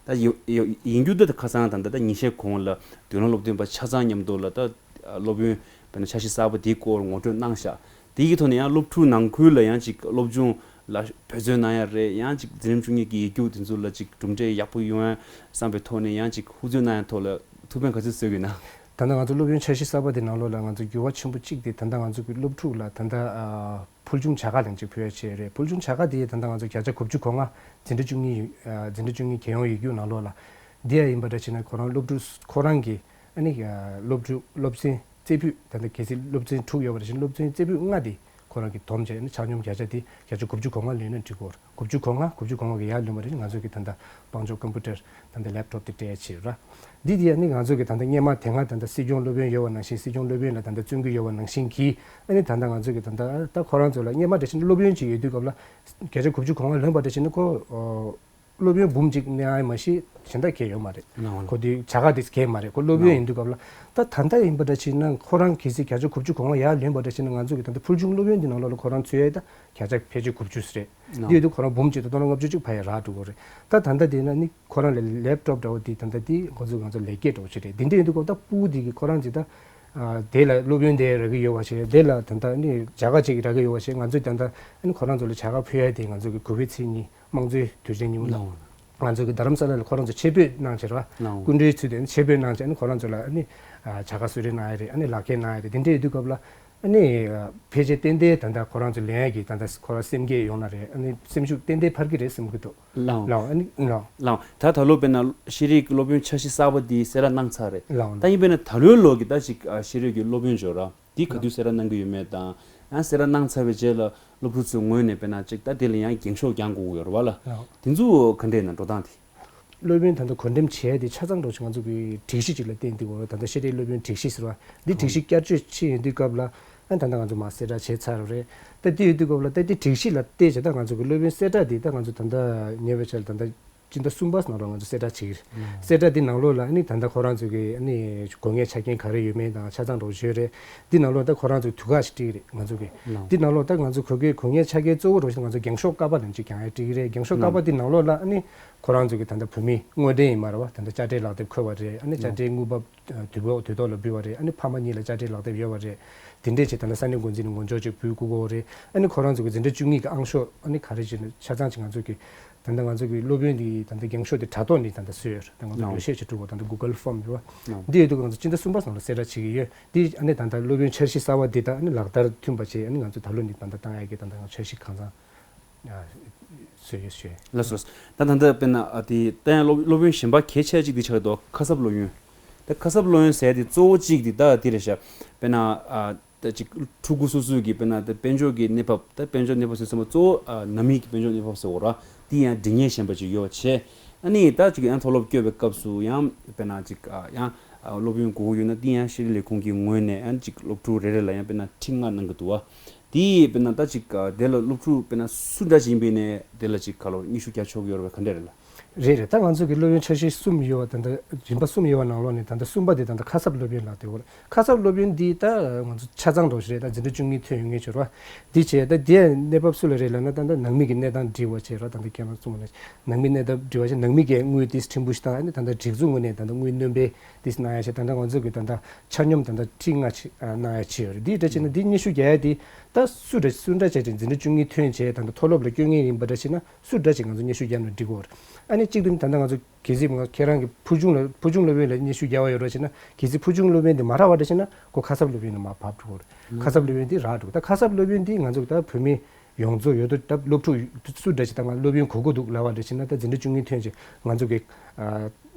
ད་ཡོ་ཡོ་ཡིན་རྒྱུ་ད་ཁ་སང་ད་ད་ད་ཉིན་ཤས་གོང་ལ་མདུན་ལམ་སློབ་སྟོན་པ་ཆ་ཚང་མཉམ་དུ་ལ་ད་སློབ་ཡོན་དཔེར་ན་འཆར་གཞི་གསར་པ་འདིའི་སྐོར་ངོ་སྤྲོད་གནང་ཤག་དེ་གི་ཐོག་ནས་ཡང་སློབ་ཕྲུག་ནང་ཁུལ་ལ་ཡང་ཅིག་སློབ་སྦྱོང་ལ་འབད་བརྩོན་གནང་ཡ་རེད། ཡང་ཅིག་འཛིན་རིམ་བཅུ་གཉིས་ཀྱི་ཡིག་རྒྱུགས་དེ་ཚོ་ལ་ཅིག་གྲུབ་འབྲས་ཡག་པོ་ཡོང་ཡ་བསམ་པའི་ཐོག་ནས་ཡང་ཅིག་ཧུར་བརྩོན་གནང་ཡ་ཐོག་ལ་ཐུགས་ཕན་ག་ཚོད་གསོས་ཀྱི་ན། ད་ལྟ་ང་ཚོ་སློབ་ཡོན་འཆར་གཞི་གསར་པ་དེ་ནང་ལོགས་ལ་ང་ཚོ་འགྱུར་བ་ཆེན་པོ་གཅིག་དེ་ད་ལྟ་ང་ཚོ་གི་སློབ་ཕྲུག་ལ་ད་ལྟ་ཨ་ཕུལ་བྱུང་བྱ་དགའ་ལན་གཅིག་ཕུལ་ཡ་བྱས་རེད། ཕུལ་བྱུང་བྱ་དགའ་དེ་ད་ལྟ་ང་ཚོ་བརྒྱ་ཆ་དགུ་བཅུ་གོ་ལྔ་འཛིན་གྲྭ་བཅུ་གཉིས་ཡོད། ཨ་འཛིན་གྲྭ་བཅུ་གཉིས་རྒྱལ་ཡོངས་ཡིག་རྒྱུགས་ནང་ལོགས་ལ་འདི་ཡ་ཡིན་པ་འདྲ་བྱས་ན་ཁོ་རང་སློབ་ཕྲུག་ཁོ་རང་གི་ཨ་ནི་སློབ་ཕྲུག་སློབ་ཚན་རྩེ་ཕུད་ད་ལྟ་གལ་སྲིད་སློབ་ཚན་དྲུག་ཡོད་པ་རེད་ཕྱིན་སློབ་ཚན་རྩེ་ཕུད་ལྔ་དེ་ཁོ་རང་གིས་བསྡོམས་བྱས་ནས་ཆ་སྙོམས་བརྒྱ་ཆ་དེ་བརྒྱ་ཆ་དགུ་བཅུ་གོ་ལྔ་ལོན་ན་འགྲིག་གི་རེད། དགུ་བཅུ་གོ་ལྔ་དགུ་བཅུ་གོ་ལྔ་གི་ཡར་ལོན་པ་རེད། ང་ཚོ་གིས་ད་ལྟ་དཔང་འཇོག་ཀམ་པུ་ཊར་ད་ལྟ་ལེབ་ཊོབ་དེ་སྤྲད་ཡ་བྱས་ར། འདི་དེ་ནི་ང་ཚོ་གིས་ད་ལྟ་སྔོན་མ་དེ་སྔ་ད་ལྟ་སྲིད་སྐྱོང་སློབ་ཡོན་ཡོད་པ་ནང་བཞིན་སྲིད་སྐྱོང་སློབ་ཡོན་ལ་ད་ལྟ་བརྩོན་གྱི་ཡོད་པ་ནང་བཞིན་གྱིས་ཨ་ནི་ད་ལྟ་ང་ཚོ་གིས་ད་ལྟ་ད་ཁོ་རང་ཚོ་ལ་སྔོན་མ་འདྲ་བྱས་ན་སློབ་ཡོན་ཅིག་ཡོད་དུས་སྐབས་ལ་བརྒྱ་ཆ་དགུ་བཅུ་གོ་ལྔ་ལོན་པ་འདྲ་བྱས་ན་ཁོ་ཨོ། སློབ་ཡོན་འབུམ་གཅིག་གནང་ཡ་མ་གཞི་གཞན་དག་གས་ཡོད་མ་རེད། ལགས་འོང་། ཁོ་དེ་བྱ་དགའ་དེ་གས་མ་རེད། ཁོ་སློབ་ཡོན་ཡིན་དུས་སྐབས་ལ་ད་ད་ལྟ་ཡིན་པ་འདྲ་བྱས་ན་ཁོ་རང་གལ་སྲིད་བརྒྱ་ཆ་དགུ་བཅུ་གོ་ལྔ་ཡར་ལོན་པ་འདྲ་བྱས་ན་ང་ཚོ་གི་ད་ལྟ་ཕུལ་བྱུང་སློབ་ཡོན་དེ་ནང་ལོགས་ལ་ཁོ་རང་ཚུད་ཡ་ད་བརྒྱ་ཆ་ཕལ་ཆེར་དགུ་བཅུ་རེད། ལགས་འོང་། དེ་ཡོད་དུས་ཁོ་རང་འབུམ་གཅིག་དང་སྟོང་ཕྲག་ལྔ་བཅུ་གཅིག་ཕར་ཡ་རག་འགྲོ་གི་རེད། ད་ད་ལྟ་དེ་ན་ནི་ཁོ་རང་ལ་ལེབ་ཊོབ་འདྲ་བོ་དེ་ད་ལྟ་དེ་ཁོ་ཚོ་ང་ཚོ་ལེགས་སྐྱེས་འདྲ་བོ་ཅིག་རེད། དེ་འདྲ་ཡིན་དུས་སྐབས་ད་ཕྲུ་གུ་དེ་གི་ཁོ་རང་ཚོ་ད་དེ་ལ་སློབ་ཡོན་དེ་རག་གི་ཡོད་པ་བྱས་དེ་ལ་ད་ལྟ་ནི་བྱ་དགའ་ཅིག་རག་གི་ཡོད་པ་བྱས་ང་ཚོས་ད་ལྟ་ནི་ཁོ་རང་ཚོ་ལ་བྱ་དགའ་ཕུལ་ཡ་དེ་ང་ཚོ་གི་དགུ་པའི་ཚེས་གཉིས། དམངས་གཙོའི་དུས་ཆེན་ཉིན་མོ་ལ། ལགས་འོང་། ང་ཚོ་གི་རྡ་རམ་ས་ལ་ལ་ཁོ་རང་ཚོ་ཆེད་ཕེབས་གནང་བྱས་ར། ལགས་འོང་། སྐུ་མགྲོན་ཚུལ་དུ་ཆེད་ཕེབས་གནང་བྱས་ཨ་ནི་ཁོ་རང་ཚོ་ལ་ཨ་ནི་བྱ་དགའ་གསོལ་རས་གནང་ཡ་རེད། ཨ་ནི་ལག་འཁྱེར་གནང་ཡ་རེད། དེ་འདྲ་ཡོད་དུས་སྐབས་ལ་ཨ་ནི་ཕལ་ཆེར་ཏན་ཏན་ད་ལྟ་ཁོ་རང་ཚོ་ལེན་ཡ་གི་ད་ལྟ་ཁོ་རང་སེམས་བསྐྱེད་ཡོང་ན་རེད། ཨ་ནི་སེམས་ཤུགས་ཏན་ཏན་འཕར་གི་རེད་བསམ་གི་འདུག་ལགས་འོང་། ལགས་འོང་། ཨ་ནི་ལགས་འོང་། ལགས་འོང་། ད་ད་ལོ་དཔེར་ན་ཤེས་རིག་སློབ་ཡོན་འཆར་གཞི་གསར་པ་འདི་གསལ་བསྒྲགས་གནང་ཚར་རེད། ལགས་འོང་། ད་ཡིན་པས་ན་ད་ལོའི་ལོ་གི་ད་ཅིག་ཤེས་རིག་གི་སློབ་ཡོན་འབྱོར་ར། འདི་ག་དུས་གསལ་བསྒྲགས་གནང་གི་ཡོད་མེད་དང་། ཡང་གསལ་བསྒྲགས་གནང་ཚར་བའི་རྗེས་ལ་སློབ་ཕྲུག་ཚོའི་ངོས་ནས་དཔེར་ན་ཅིག་ད་དེ་ལ་ཡང་འགེངས་ཤོག་རྒྱག་དགོས་ཀྱི་ཡོད་རེད་བ་ལ། ལགས། དེ་ཚོ་ག་འདྲས་ན་འགྲོ་སྟངས་དེ། སློབ་ཡོན་ད་ལྟ་གོ་འགྲེམས་བྱས་ཏེ་ཆ་ཚང་འགྲོ་ཆེད་ང་ཚོ་གི་སྒྲིག་གཞི་ཅིག་ལ་བརྟེན་ཏེ་འོ་ད་ལྟ་ཤེས་རིག་སློབ་ཡོན་སྒྲིག་གཞི་ཟེར་བ་འདི་སྒྲིག་གཞི་བསྐྱར་བཅོས་ཕྱིན་ཡོང་དུས་སྐབས་ལ། ཨ་ད་ལྟ་ང་ཚོ་མར་གསལ་བསྒྲགས་བྱས་ཚར་བ་རེད། ད་དེ་ཡོད་དུས་སྐབས་ལ་ད་དེ་སྒྲིག་གཞི་ལ་བལྟས་བྱས་ད་ང་ཚོ་གི་སློབ་ཡོན་གསལ་བསྒྲགས་དེ་ད་ང་ཚོ་ད་ལྟ་ཉེ་བའི་ཆར་ད་ལྟ་སྤྱི་ཟླ་གསུམ་པ་ནང་ལོགས་ང་ཚོ་གསལ་བསྒྲགས་བྱེད་ཀྱི་རེད། གསལ་བསྒྲགས་དེ་ནང་ལོགས་ལ་ཨ་ནི་ད་ལྟ་ཁོ་རང་ཚོ་གི་ཨ་ནི་དགོས་ངེས་ཆ་རྐྱེན་ག་རེ་ཡོད་མེད་དང་ཆ་ཚང་འདྲ་བོ་ཞུས་རེད། དེ་ནང་ལོགས་ད་ཁོ་རང་ཚོ་དུས་ཁག་ཞིག་བྲིས་རེད་ང་ཚོ་གི། དེ་ནང་ལོགས་ད་ང་ཚོ་གོ་སྐབས་དགོས་ངེས་ཆ་རྐྱེན་གཙོ་བོ་འདྲ་བོ་ཞིག་ང་ཚོ་འགེངས་ཤོག་ཀ་པ་ནང་ཅིག་ཀྱང་ཡང་བྲིས་ཀྱི་རེད། འགེངས་ཤོག་ཀ་པ་དེ་ནང་ལོགས་ལ་ཨ་ནི་ཁོ་རང་ཚོ་གི་ད་ལྟ་བོད་མི་དངོས་འབྲེལ་ཡིན་མ་རེད་བ། ད་ལྟ་དཔྱ་ཁྲལ་ལག་དེབ་འཁོལ་བ་རེད། ཨ་ནི་དཔྱ་ཁྲལ་དངུལ་འབབ་དུས་བབ་དུས་ཐོག་ལ་འབུལ་བ་རེད། ཨ་ནི་ཕ་མ་གཉིས་ལ་དཔྱ་ཁྲལ་ལག་དེབ་ཡོད་པ་རེད། དེ་འདྲས་བྱས་ད་ལྟ་ས་གནས་འགོ་འཛིན་ནས་ངོ་ཅོག་ཅིག་འབུལ་དགོས་ཀྱི་ཡོད་རེད། ཨ་ནི་ཁོ་རང་ཚོ་གི་འཛིན་གྲྭ་བཅུ་གཉིས་ཀྱི་ཨང་ཤོག་ཨ་ནི་ག་རེ་བྱས་ནས་ཆ་ཚང་ཅིག་ང་ཚོ་གི་ད་ལྟ་ང་ཚོ་གི་སློབ་ཡོན་འདི་ད་ལྟ་འགེངས་ཤོག་དེ་དྲ་ཐོག་ནས་ད་ལྟ་བཟོས་ཡོད་རེད། ད་ང་ཚོ་ལགས། འགྲེལ་བཤད་ཅིག་འབྲི་དགོས། ད་ལྟ་Google Form་རེད་བ། ལགས། འདི་ཡོད་དུས་ང་ཚོ་སྤྱི་ཟླ་གསུམ་པ་ཙམ་ལ་གསལ་བསྒྲགས་བྱེད་ཀྱི་ཡོད། འདི་ཨ་ནི་ད་ལྟ་སློབ་ཡོན་འཆར་གཞི་གསར་བ་འདི་ད་ཨ་ནི་ལག་བསྟར་མཐུན་པ་བྱས་ཨ་ནི་ང་ཚོ་ད་ལོ་ནས་ད་ལྟ་བཏང་ཡག་གི་ད་ལྟ་ང་འཆར་གཞི་གང་ཚང་བཟོས་ཡོད་ཞུ། ལགས་སོ། ད་ད་ལྟ་དཔེར་ན་ཨ་དེ་ད་ཡང་སློབ་སློབ་ཡོན་གཞན་པ་གལ་ཆེ་གཅིག་འདི་ཆགས་འདུག་ཁ་གསབ་སློབ་ཡོན། ད་ཁ་གསབ་སློབ་ཡོན་ཟེར་དེ་གཙོ་བོ་གཅིག་འདི་ད་དེ་རེད་ཤག་དཔེར་ན་ཨ་ད་ཅིག་ཕྲུ་གུ་སོ་སོའི་གི་དཔེར་ན་ད་དཔལ་འབྱོར་གྱི་གནས་བབ། ད་དཔལ་འབྱོར་གནས་བབ་ཟེར་ཙམ་པ་གཙོ་བོ་ཨ་ནང་མི་གི་དཔལ་འབྱོར་གནས་བབ་ཟེར་བ་ར། དེ་ཡང་འགྲིག་མཁན་གཞན་པ་ཅིག་ཡོད་པ་བྱས། ཨ་ནི་ད་ཅིག་ཡང་མཐོ་སློབ་སྐྱོད་པའི་སྐབས་སུ་ཡང་དཔེར་ན་ཅིག་ཨ་ཡང་ཨ་སློབ་ཡོན་དགོས་ཀྱི་ཡོད་ན་དེ་ཡང་ཤེས་རིག་ལས་ཁུངས་ཀྱི་ངོས་ནས་ཡང་ཅིག་སློབ་ཕྲུག་རེ་རེ་ལ་ཡང་དཔེར་ན་ཁྲི་ལྔ་གནང་གི་འདུག་བ། དེ་དཔེར་ན་ད་ཅིག་ཨ་དེ་ལ་སློབ་ཕྲུག་དཔེར་ན་སུ་འདྲ་ཅིག་ཡིན་པའི་ནས་དེ་ལ་ཅིག་ག་ལོ་སྙན་ཞུ་རྒྱག་ཆོག་གི་ཡོད་རེད་པས། ག་འདྲས་རེད་ལ། རེད་རེད། ད་ང་ཚོ་གི་སློབ་ཡོན་འཆར་གཞི་གསུམ་ཡོད་པ་ད་ལྟ་རིམ་པ་གསུམ་ཡོད་པ་ནང་ལོགས་ནས་ད་ལྟ་གསུམ་པ་དེ་ད་ལྟ་ཁ་གསབ་སློབ་ཡོན་ལབ་དེ་ཡོད་རེད། ཁ་གསབ་སློབ་ཡོན་འདི་ད་ང་ཚོ་ཆ་ཚང་འདྲ་བོ་ཞིག་རེད། ད་འཛིན་གྲྭ་བཅུ་གཉིས་ཐོན་ཡོང་མཁན་ཅིག་རེད་བ། འདི་བྱས་ད་དེ་གནས་བབ་སུ་ལ་རེད་ལབ་ན་ད་ལྟ་ནང་མི་གི་གནས་སྟངས་འགྲིག་པ་བྱས་ར། ད་ལྟ་ཁྱེད་རང་གསུངས་པ་ནང་བཞིན་ནང་མི་གནས་སྟངས་འགྲིག་པ་བྱས་ནང་མི་གིས་དངུལ་དེ་ཕྲན་བུ་ཞིག་བཏང་ཨ་ནི་ད་ལྟ་སྒྲིག་འཛུགས་ངོས་ནས་ད་ལྟ་དངུལ་སྣོན་པའི་དེ་གནང་ཡ་བྱས། ད་ལྟ་ང་ཚོ་གི་ད་ལྟ་ཆ་སྙོམས་ད་ལྟ་ཁྲི་ལྔ་ཅིག་གནང་ཡ་བྱས་ཡོད་རེད། འདི་འདྲ་བྱས་ན་འདི་སྙན་ཞུ་རྒྱག་ཡ་དེ་ད་སུ་འདྲ་སུ་འདྲ་བྱས་ཏེ་འཛིན་གྲྭ་བཅུ་གཉིས་ཐོན་བྱས་ད་ལྟ་མཐོ་སློབ་ལ་བསྐྱོད་མཁན་ཡིན་པ་འདྲ་བྱས་ན་སུ་འདྲ་ཅིག་ང་ཚོ་སྙན་ཞུ་རྒྱག་ན་འགྲིག་གི་ཡོད་རེད། ཨ་ནི་གཅིག་ཏུ་ནི་ད་ལྟ་ང་ཚོ་གལ་སྲིད་ང་ཁྱེད་རང་གི་ཕུལ་བྱུང་ལ་ཕུལ་བྱུང་སློབ་ཡོན་ལ་སྙན་ཞུ་རྒྱག་པ་ཡོད་རེད་བྱས་ན་གལ་སྲིད་ཕུལ་བྱུང་སློབ་ཡོན་དེ་མ་རག་པ་འདྲ་བྱས་ན་ཁོ་ཁ་གསབ་སློབ་ཡོན་ནང་མར་བབས་འགྲོ་གི་རེད། ཁ་གསབ་སློབ་ཡོན་དེ་རག་འགྲོ་གི། ད་ཁ་གསབ་སློབ་ཡོན་དེ་ང་ཚོ་ད་བོད་མི་ཡོངས་རྫོགས་ཡོད་དོ། ད་སློབ་ཕྲུག་སུ་འདྲ་ཞིག་ད་ང་སློབ་ཡོན་དགོས་ཀྱི་འདུག་ལབ་པ་འདྲ་བྱས་ན་ད་འཛིན་གྲྭ་བཅུ་གཉིས་ཐོན་ཅིག་ང་ཚོ་གི་ཨ་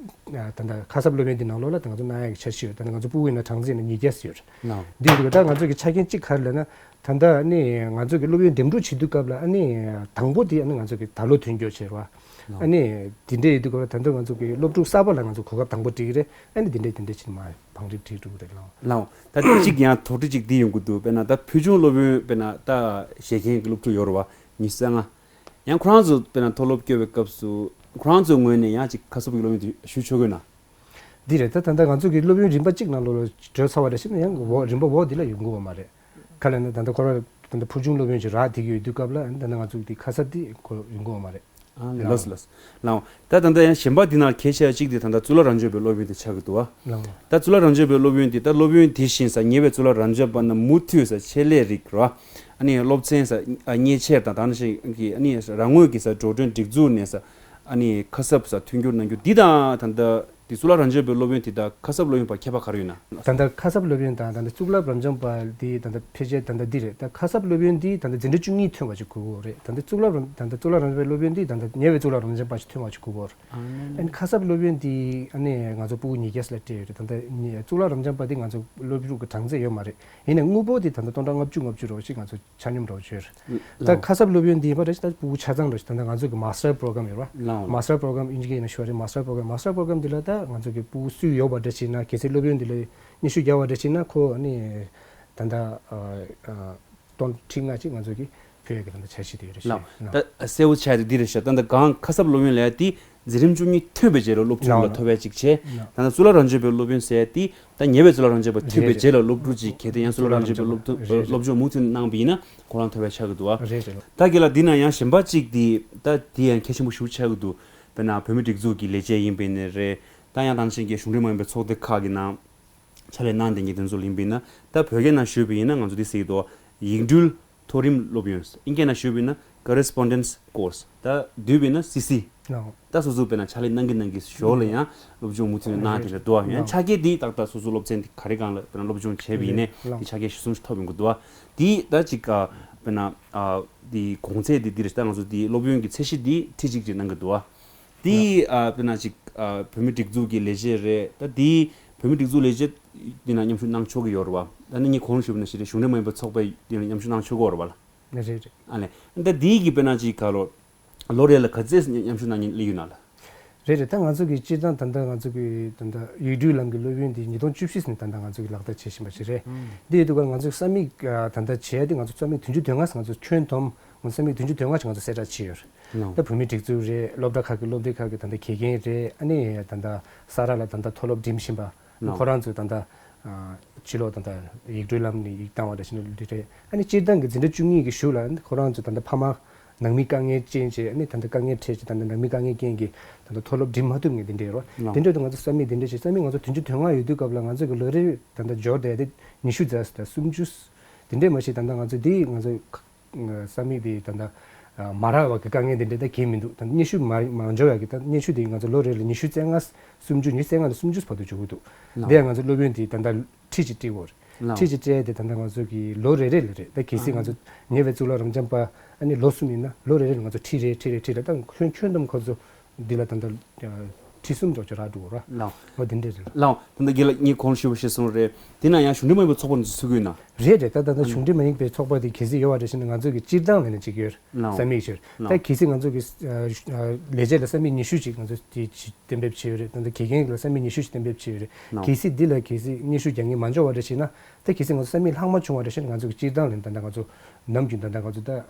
ཨ་ད་ལྟ་ཁ་གསབ་སློབ་ཡོན་དེ་ནང་ལོགས་ལ་ད་ང་ཚོ་གནང་ཡག་གི་འཆར་གཞི་ཡོད། ད་ནི་ང་ཚོ་སྤུ་གུ་ཡིན་ན་གྲངས་འཛིན་ན་ཉིས་བརྒྱ་ཙམ་ཡོད་རེད། ལགས། འདི་ཡོད་དུས་ད་ང་ཚོ་གི་ཆ་རྐྱེན་གཅིག་ག་རེ་ལབ་ན། ད་ལྟ་ཨ་ནི་ང་ཚོ་གི་སློབ་ཡོན་འདེམས་སྒྲུག་བྱེད་དུས་སྐབས་ལ་ཨ་ནི་དང་པོ་དེ་ཨ་ནི་ང་ཚོ་གི་ད་ལོ་ཐོན་སྐྱོད་བྱེད་རོགས། ཨ་ནི་དེ་འདྲས་ཡོད་དུས་སྐབས་ལ་ད་ལྟ་ང་ཚོ་གི་སློབ་ཕྲུག་གསར་པ་ལ་ང་ཚོ་གོ་སྐབས་དང་པོ་སྤྲད་ཀྱི་རེད། ཨ་ནི་དེ་འདྲས་དེ་འདྲས་བྱས་ནས་མར་བང་སྒྲིག་བྱེད་འགྲོ་གི་རེད། ལགས། ལགས། ད་གཅིག་ཡང་དོགས་འདྲི་གཅིག་འདི་ཡོང་གི་འདུག་དཔེར་ན་ད་ཕུལ་བྱུང་སློབ་ཡོན་དཔེར་ན་ད་བཞེས་མཁན་གྱི་སློབ་ཕྲུག་ཡོད་རེད་བ། ཉི་ཤུ་རྩ་ལྔ། ཡང་ཁོ་རང་ཚོ་དཔེར་ན་མཐོ་སློབ་སྐྱོད་པའི་སྐབས་སུ་ཁོ་རང་ཚོའི་ངོས་ནས་ཡང་ཅིག་ཁ་གསབ་ཀྱི་སློབ་ཡོན་དེ་ཞུ་ཆོག་གི་ཡོད་ན། འདི་རེད། ད་ད་ལྟ་ང་ཚོ་གི་སློབ་ཡོན་རིམ་པ་གཅིག་ནང་ལོགས་ལ་བགྲོད་ཚར་བ་རེད་ཟེར་ན་ཡང་འོག་རིམ་པ་འོག་འདི་ལ་ཡོང་གི་ཡོད་མ་རེད། ག་ལབ་ན་ད་ལྟ་ཁོ་རང་ད་ལྟ་ཕུལ་བྱུང་སློབ་ཡོན་ཅིག་རག་བསྡད་ཀྱི་ཡོད་དུས་སྐབས་ལ་ད་ལྟ་ང་ཚོ་གི་ཁ་གསབ་འདི་ཁོ་ཡོང་གི་ཡོད་མ་རེད། ཨ་ལགས་ལགས་ལགས། ལགས། ད་ད་ལྟ་ཡང་གཞན་པ་འདི་ནང་གལ་ཆེ་བ་གཅིག་དེ་ད་ལྟ་གཙུག་ལག་རང་སྐྱོང་པའི་སློབ་ཡོན་དེ་ཆགས་ཀྱི་འདུག་བ། ལགས། ད་གཙུག་ལག་རང་སྐྱོང་པའི་སློབ་ཡོན་དེ་ད་སློབ་ཡོན་དེ་བཞིན་ས་ཉེ་བའི་གཙུག་ལག་རང་སྐྱོང་པ་རྣམས་མུ་མཐུད་ས་ཆེད་ལས་རིགས་ར། ཨ་ནི་སློབ་ཚན་ས་ཨ་མཉེན་ཆས་དང་ད་ནང་བཞིན་གྱི་ཨ་ནི་རང་ངོས་ཀྱི་ས་འགྲོ་གྲོན་སྒྲིག་འཛུགས་ནས་ས་ཨ་ནི་ཁ་གསབ་ས་མཐུན་འགྱུར་གནང་རྒྱུ་འདི་དང་ད་ལྟ་དེ་གཙུག་ལག་རང་སྐྱོང་པའི་སློབ་ཡོན་དེ་དང་ཁ་གསབ་སློབ་ཡོན་བར་ཁྱད་པར་ག་རེ་ཡོད་ན། ད་ལྟ་ཁ་གསབ་སློབ་ཡོན་དང་ད་ལྟ་གཙུག་ལག་རང་སྐྱོང་པ་འདི་ད་ལྟ་ཕལ་ཆེར་ད་ལྟ་འདི་རེད། ད་ཁ་གསབ་སློབ་ཡོན་འདི་ད་ལྟ་འཛིན་གྲྭ་བཅུ་གཉིས་ཐོན་པ་ཞིག་དགོས་ཀྱི་རེད། ད་ལྟ་གཙུག་ལག་རང་ད་ལྟ་གཙུག་ལག་རང་སྐྱོང་པའི་སློབ་ཡོན་འདི་ད་ལྟ་ཉེ་བའི་གཙུག་ལག་རང་སྐྱོང་པ་ཞིག་ཐོན་པ་ཞིག་དགོས་ཀྱི་རེད། ཨ་ནི་ཁ་གསབ་སློབ་ཡོན་འདི་ཨ་ནི་ང་ཚོ་སྤུ་གུ་ཉིས་བརྒྱ་ལ་སྤྲད་ཡོད་རེད། ད་ལྟ་གཙུག་ལག་རང་སྐྱོང་པ་འདི་ང་ཚོ་སློབ་ཕྲུག་གི་གྲངས་ཚད་ཡོད་མ་རེད། ཡིན་ནའི་དངུལ་འབོར་འདི་ད་ལྟ་སྟོང་ཕྲག་ལྔ་བཅུ་ལྔ་བཅུ་རེ་བ་ཞིག་ང་ཚོ་ཆ་སྙོམས་འདྲ་བོ་བྱོས། ད་ལགས། ཁ་གསབ་སློབ་ཡོན་འདི་ཡིན་པ་རེད། ད་སྤུ་གུ་ཆ་ཚང་འདྲ་ཞིག་ད་ལྟ་ང་ཚོ་གི་མཱ་སི་ཊར་པོ་རོ་གྷ་རམ་ཡོད་ར། ལགས། མཱ་སི་ཊར་པོ་རོ་གྷ་རམ་ཨིན་ཇི་སྐད་ནས་ཞུ་བ་རེད། མཱ་སི་ཊར་པོ་རོ་གྷ་རམ་མཱ་སི་ཊར་པོ་རོ་གྷ་རམ་འདི་ལ་ད་ང་ཚོ་གི་སྤུ་གུ་སུ་ཡོད་པ་འདྲ་ཞིག་ན་གལ་སྲིད་སློབ་ཡོན་འདི་ལ་སྙན་ཞུ་རྒྱག་པ་འདྲ་ཞིག་ན་ཁོ་ཨ་ནི་ད་ལྟ་ཨ་ཨ་སྟོང་ཁྲི་ལྔ་ཅིག་ང་ཚོ་གི་ཕུལ་ཡག་གི་ད་ལྟ་འཆར་གཞི་དེ་ཡོད་རེད། ལགས། ད་གསལ་པོ་ཆགས་ཡག་དེ་འདི་རེད་ཤག་ད་ལྟ་གང་ཁ་གསབ་སློབ་ཡོན་ལབ་ཡག་དེ་འཛིན་རིམ་བཅུ་གཉིས་ཐོན་པའི་རྗེས་ལ་སློབ་ཕྲུག་ལ་ཐོབ་ཡག་ཅིག་བྱས། ད་ལྟ་གཙུག་ལག་རང་སྐྱོང་པའི་སློབ་ཡོན་ཟེར་ཡག་དེ་ད་ཉེ་བའི་གཙུག་ལག་རང་སྐྱོང་པ་ཐོན་པའི་རྗེས་ལ་སློབ་ཕྲུག་ཅིག་གལ་ཏེ་ཡང་གཙུག་ལག་རང་སྐྱོང་པའི་སློབ་སློབ་སྦྱོང་མུ་མཐུད་གནང་བ་ཡིན་ན་ཁོ་རང་ཐོབ་ཡག་ཆགས་ཀྱི་འདུག་བ། རེད་རེད། ད་གི་ལ་འདི་ན་ཡང་གཞན་པ་གཅིག་དེ་ད་དེ་ཡང་གལ་ཆེན་པོ་ཞེ་པོ་ཆགས་ཀྱི་འདུག་དཔེར་ན་བོད་མི་སྒྲིག་འཛུགས་ཀྱི་ལས་བྱེད་ཡིན་པ་ཡིན་ནའི་རེད། ད་ཡང་ད་ནང་བཞིན་གྱི་གཞུང་འབྲེལ་མ་ཡིན་པའི་ཚོགས་སྡེ་ཁག་གི་ནང་ཕྱག་ལས་གནང་བསྡད་མཁན་དེ་ཚོ་ལ་ཡིན་པ་ཡིན་ན། ད་བོད་སྐད་ནང་ཞུས་པ་ཡིན་ན་ང་ཚོ་འདི་ཟེར་གྱི་འདུག་ཡིག་འབྲེལ་མཐོ་རིམ་སློབ་ཡོན། ཨིན་སྐད་ནང་ཞུས་པ་ཡིན་ན་Correspondence Course། ད་བསྡུས་པ་ཡིན་ན་སི་སི། ལགས། ད་སོ་སོ་དཔེར་ན་ཕྱག་ལས་གནང་གི་གནང་གི་ཞོར་ལ་ཡང་སློབ་སྦྱོང་མུ་མཐུད་ནས་གནང་བསྡད་ཀྱི་འདུག་ཡང་ཆ་རྐྱེན་འདི་ཏག་ཏག་སོ་སོ་སློབ་ཚན་འདི་ག་རེ་སྒང་ལ་དཔེར་ན་སློབ་སྦྱོང་བྱས་པ་ཡིན་ནའི་འདི་ཆ་རྐྱེན་གཞི་བཟུང་ཞིག་ཐོབ་ཡོང་གི་འདུག་འདི་ད་ཅིག་དཔེར་ན་འདི་གོང་ཚད་འདི་འདི་རེད། ད་ང་ཚོ་འདི་སློབ་ཡོན་གྱི་ཚད་གཞི་འདི་ཁྲི་གཅིག་ཅིག་གནང་གི་འདུག་འདི་ཨ་དཔེར་ན་ཅིག་ཨ་བོད་མི་སྒྲིག་འཛུགས་ཀྱི་ལས་བྱེད་རེད། ད་འདི་བོད་མི་སྒྲིག་འཛུགས་ལས་བྱེད་འདི་ན་མཉམ་ཞུགས་གནང་ཆོག་གི་ཡོད་རེད་བ། ད་ནི་ངས་གོང་ཞུས་པ་ནང་བཞིན་རེད། གཞུང་འབྲེལ་མ་ཡིན་པའི་ཚོགས་པ་འདི་ན་མཉམ་ཞུགས་གནང་ཆོག་གི་ཡོད་རེད་བ་ལ། རེད་རེད། ཨ་ལས། ད་འདི་གི་དཔེར་ན་ཅིག་ག་ལོ་ལོ་རེ་ལ་ག་ཚད་མཉམ་ཞུགས་གནང་མཁན་སླེབས་ཡོད་ན་ལ། རེད་རེད། ད་ང་ཚོ་གི་སྤྱིར་བཏང་ད་ལྟ་ང་ཚོ་གི་ད་ལྟ་ཡིག་འབྲུའི་ལམ་གྱི་སློབ་ཡོན་འདི་ཉིས་སྟོང་བཅུ་བཞི་ནས་ད་ལྟ་ང་ཚོ་གི་ལག་བསྟར་བྱེད་བཞིན་པ་ཞིག་རེད། ཨང་། འདི་ཡོད་དུས་ཀ་ང་ཚོ་ས་མིག་ཨ་ད་ལྟ་བྱས་ཏེ་ང་ཚོ་ས་མིག་བདུན་ཅུ་དོན་ལྔ་ང་ཚོ་ཁྱོན་བསྡོམས་ང་ཚོ་ས་མིག་བདུན་ཅུ་དོན་ལྔ་ཞིག་ང་ཚོ་གསལ་བསྒྲགས་བྱས་ཡོད་རེད། ལགས། ད་བོད་མིའི་སྒྲིག་འཛུགས་རེད། སློབ་གྲྭ་ཁག་གི་སློབ་སྡེ་ཁག་གི་ད་ལྟ་དགེ་རྒན་རེད། ཨ་ནི་ད་ལྟ་ས་ར་ལ་ད་ལྟ་མཐོ་སློབ་འགྲིམ་བཞིན་པ། ལགས། ཁོ་རང་ཚོས་ད་ལྟ་ཨ་ཕྱི་ལོགས་ད་ལྟ་ཡིག་འབྲུའི་ལམ་ནས་ཡིག་བཏང་བ་འདྲ་ཞིག་འདི་རེད། ཨ་ནི་སྤྱིར་བཏང་གི་འཛིན་གྲྭ་བཅུ་གཉིས་ཀྱི་གཞུག་ལ་ཁོ་རང་ཚོ་ད་ལྟ་ཕ་མ་ནང་མི་དཀའ་ངལ་ཅན་བྱས། ཨ་ནི་ད་ལྟ་དཀའ་ངལ་འཕྲད་བྱས། ད་ལྟ་ནང་མི་དཀའ་ངལ་རྐྱེན་གྱིས་ད་ལྟ་མཐོ་སློབ་འགྲིམ་མ་ཐུབ་མཁན་འདི་འདྲས་རེད། ལགས། འདི་འདྲས་དུ་ང་ཚོ་ས་མིག་འདི་འདྲས་བྱས། ས་མིག་ང་ཚོ་བདུན་ཅུ་དོན་ལྔ་ཡོད་དུས་སྐབས་ལ་ང་ཚོ་གི་ལོ་རེ་ད་ལྟ་འབྱོར་བསྡད་དེ་ཉི་ཤུ་རྩ་ཟེར་ད་སུམ་ཅུ། དེ་འདྲས་མ་གཞི་ད་ལྟ་ང་ཚོ་འདི་ང་ཚོ་ས་མིག་དེ་ད་ལྟ་མ་རག་པ་གི་དཀའ་ངལ་དེ་འདྲ་ད་གང་ཡང་མི་འདུག་ད་སྙན་ཞུ་མ་མ་འབྱོར་ཡག་གི་ད་སྙན་ཞུ་དེ་ང་ཚོ་ལོ་རེ་ལ་ཉི་ཤུ་རྩ་ལྔ། སུམ་ཅུ། ཉི་ཤུ་རྩ་ལྔ་ནས་སུམ་ཅུ་བར་དུ་འབྱོར་གྱི་འདུག། ལགས། དེ་ཡང་ང་ཚོ་སློབ་ཡོན་དེ་ད་ལྟ་ཁྲི་གཅིག་སྤྲད་ཡོད་རེད། ལགས། ཁྲི་གཅིག་སྤྲད་དེ་ད་ལྟ་ང་ཚོ་གི་ལོ་རེ་རེ་ལ་རེད། ད་གལ་སྲིད་ང་ཚོ་ཉེ་བའི་གཙུག་ལག་རབ་འབྱམས་པ་ཨ་ནི་ལོ་གསུམ་ཡིན་ན་ལོ་རེ་རེ་ལ་ང་ཚོ་ཁྲི་རེ་ཁྲི་རེ་ཁྲི་རེ། ད་ཁྱོན་ཁྱོན་བསྡོམས་ཁོ་ཚོ་འདི་ལ་ད་ལྟ་ཁྲི་གསུམ་ཙམ་ཅིག་རག་འགྲོ་གི་རེད། ལགས། འོ་དེ་འདྲས་རེད། ལགས། ད་ལྟ་རྒན་ལགས་ངས་གོང་ཞུས་པ་ཞིག་གསུངས་རེད། དེ་ན་ཡང་གཞུང་འབྲེལ་མ་ཡིན་པའི་ཚོགས་པ་འདི་ཚུད་ཀྱི་ཡོད་ན། རེད་རེད། ད་ད་ལྟ་གཞུང་འབྲེལ་མ་ཡིན་པའི་ཚོགས་པ་དེ་གལ་སྲིད་ཡོད་པ་རེད་ཟེར་ན་ང་ཚོ་གི་སྤྱིར་བཏང་ལས་ནས་ཅིག་ཡོད། ལགས། ས་མིག་ཅིག་ཡོད། ལགས། ད་གལ་སྲིད་ང་ཚོ་གི་ལས་བྱེད་ལ་ས་མིག་ཉི་ཤུ་ཅིག་ང་ཚོ་དེ་གཏན་འབེབས་བྱས་ཡོད་རེད། ད་ལྟ་དགེ་རྒན་ལ་ས་མིག་ཉི་ཤུ་ཅིག་གཏན་འབེབས་བྱས་ཡོད་རེད། ལགས། གལ་སྲིད་འདི་ལ་གལ་སྲིད་སྙན་ཞུ་རྒྱག་མཁན་མ་འབྱོར་བ་རེད་ཟེར་ན། ད་གལ་སྲིད་ང་ཚོ་ས་མིག་ལྷག་མ་བྱུང་བ་རེད་ཟེར་ན་ང་ཚོ་གི་སྤྱིར་བཏང་ལས་ད་ལྟ་ང་ཚོ་ནམ་རྒྱུན་ད་ལྟ་ང་ཚོ་ད་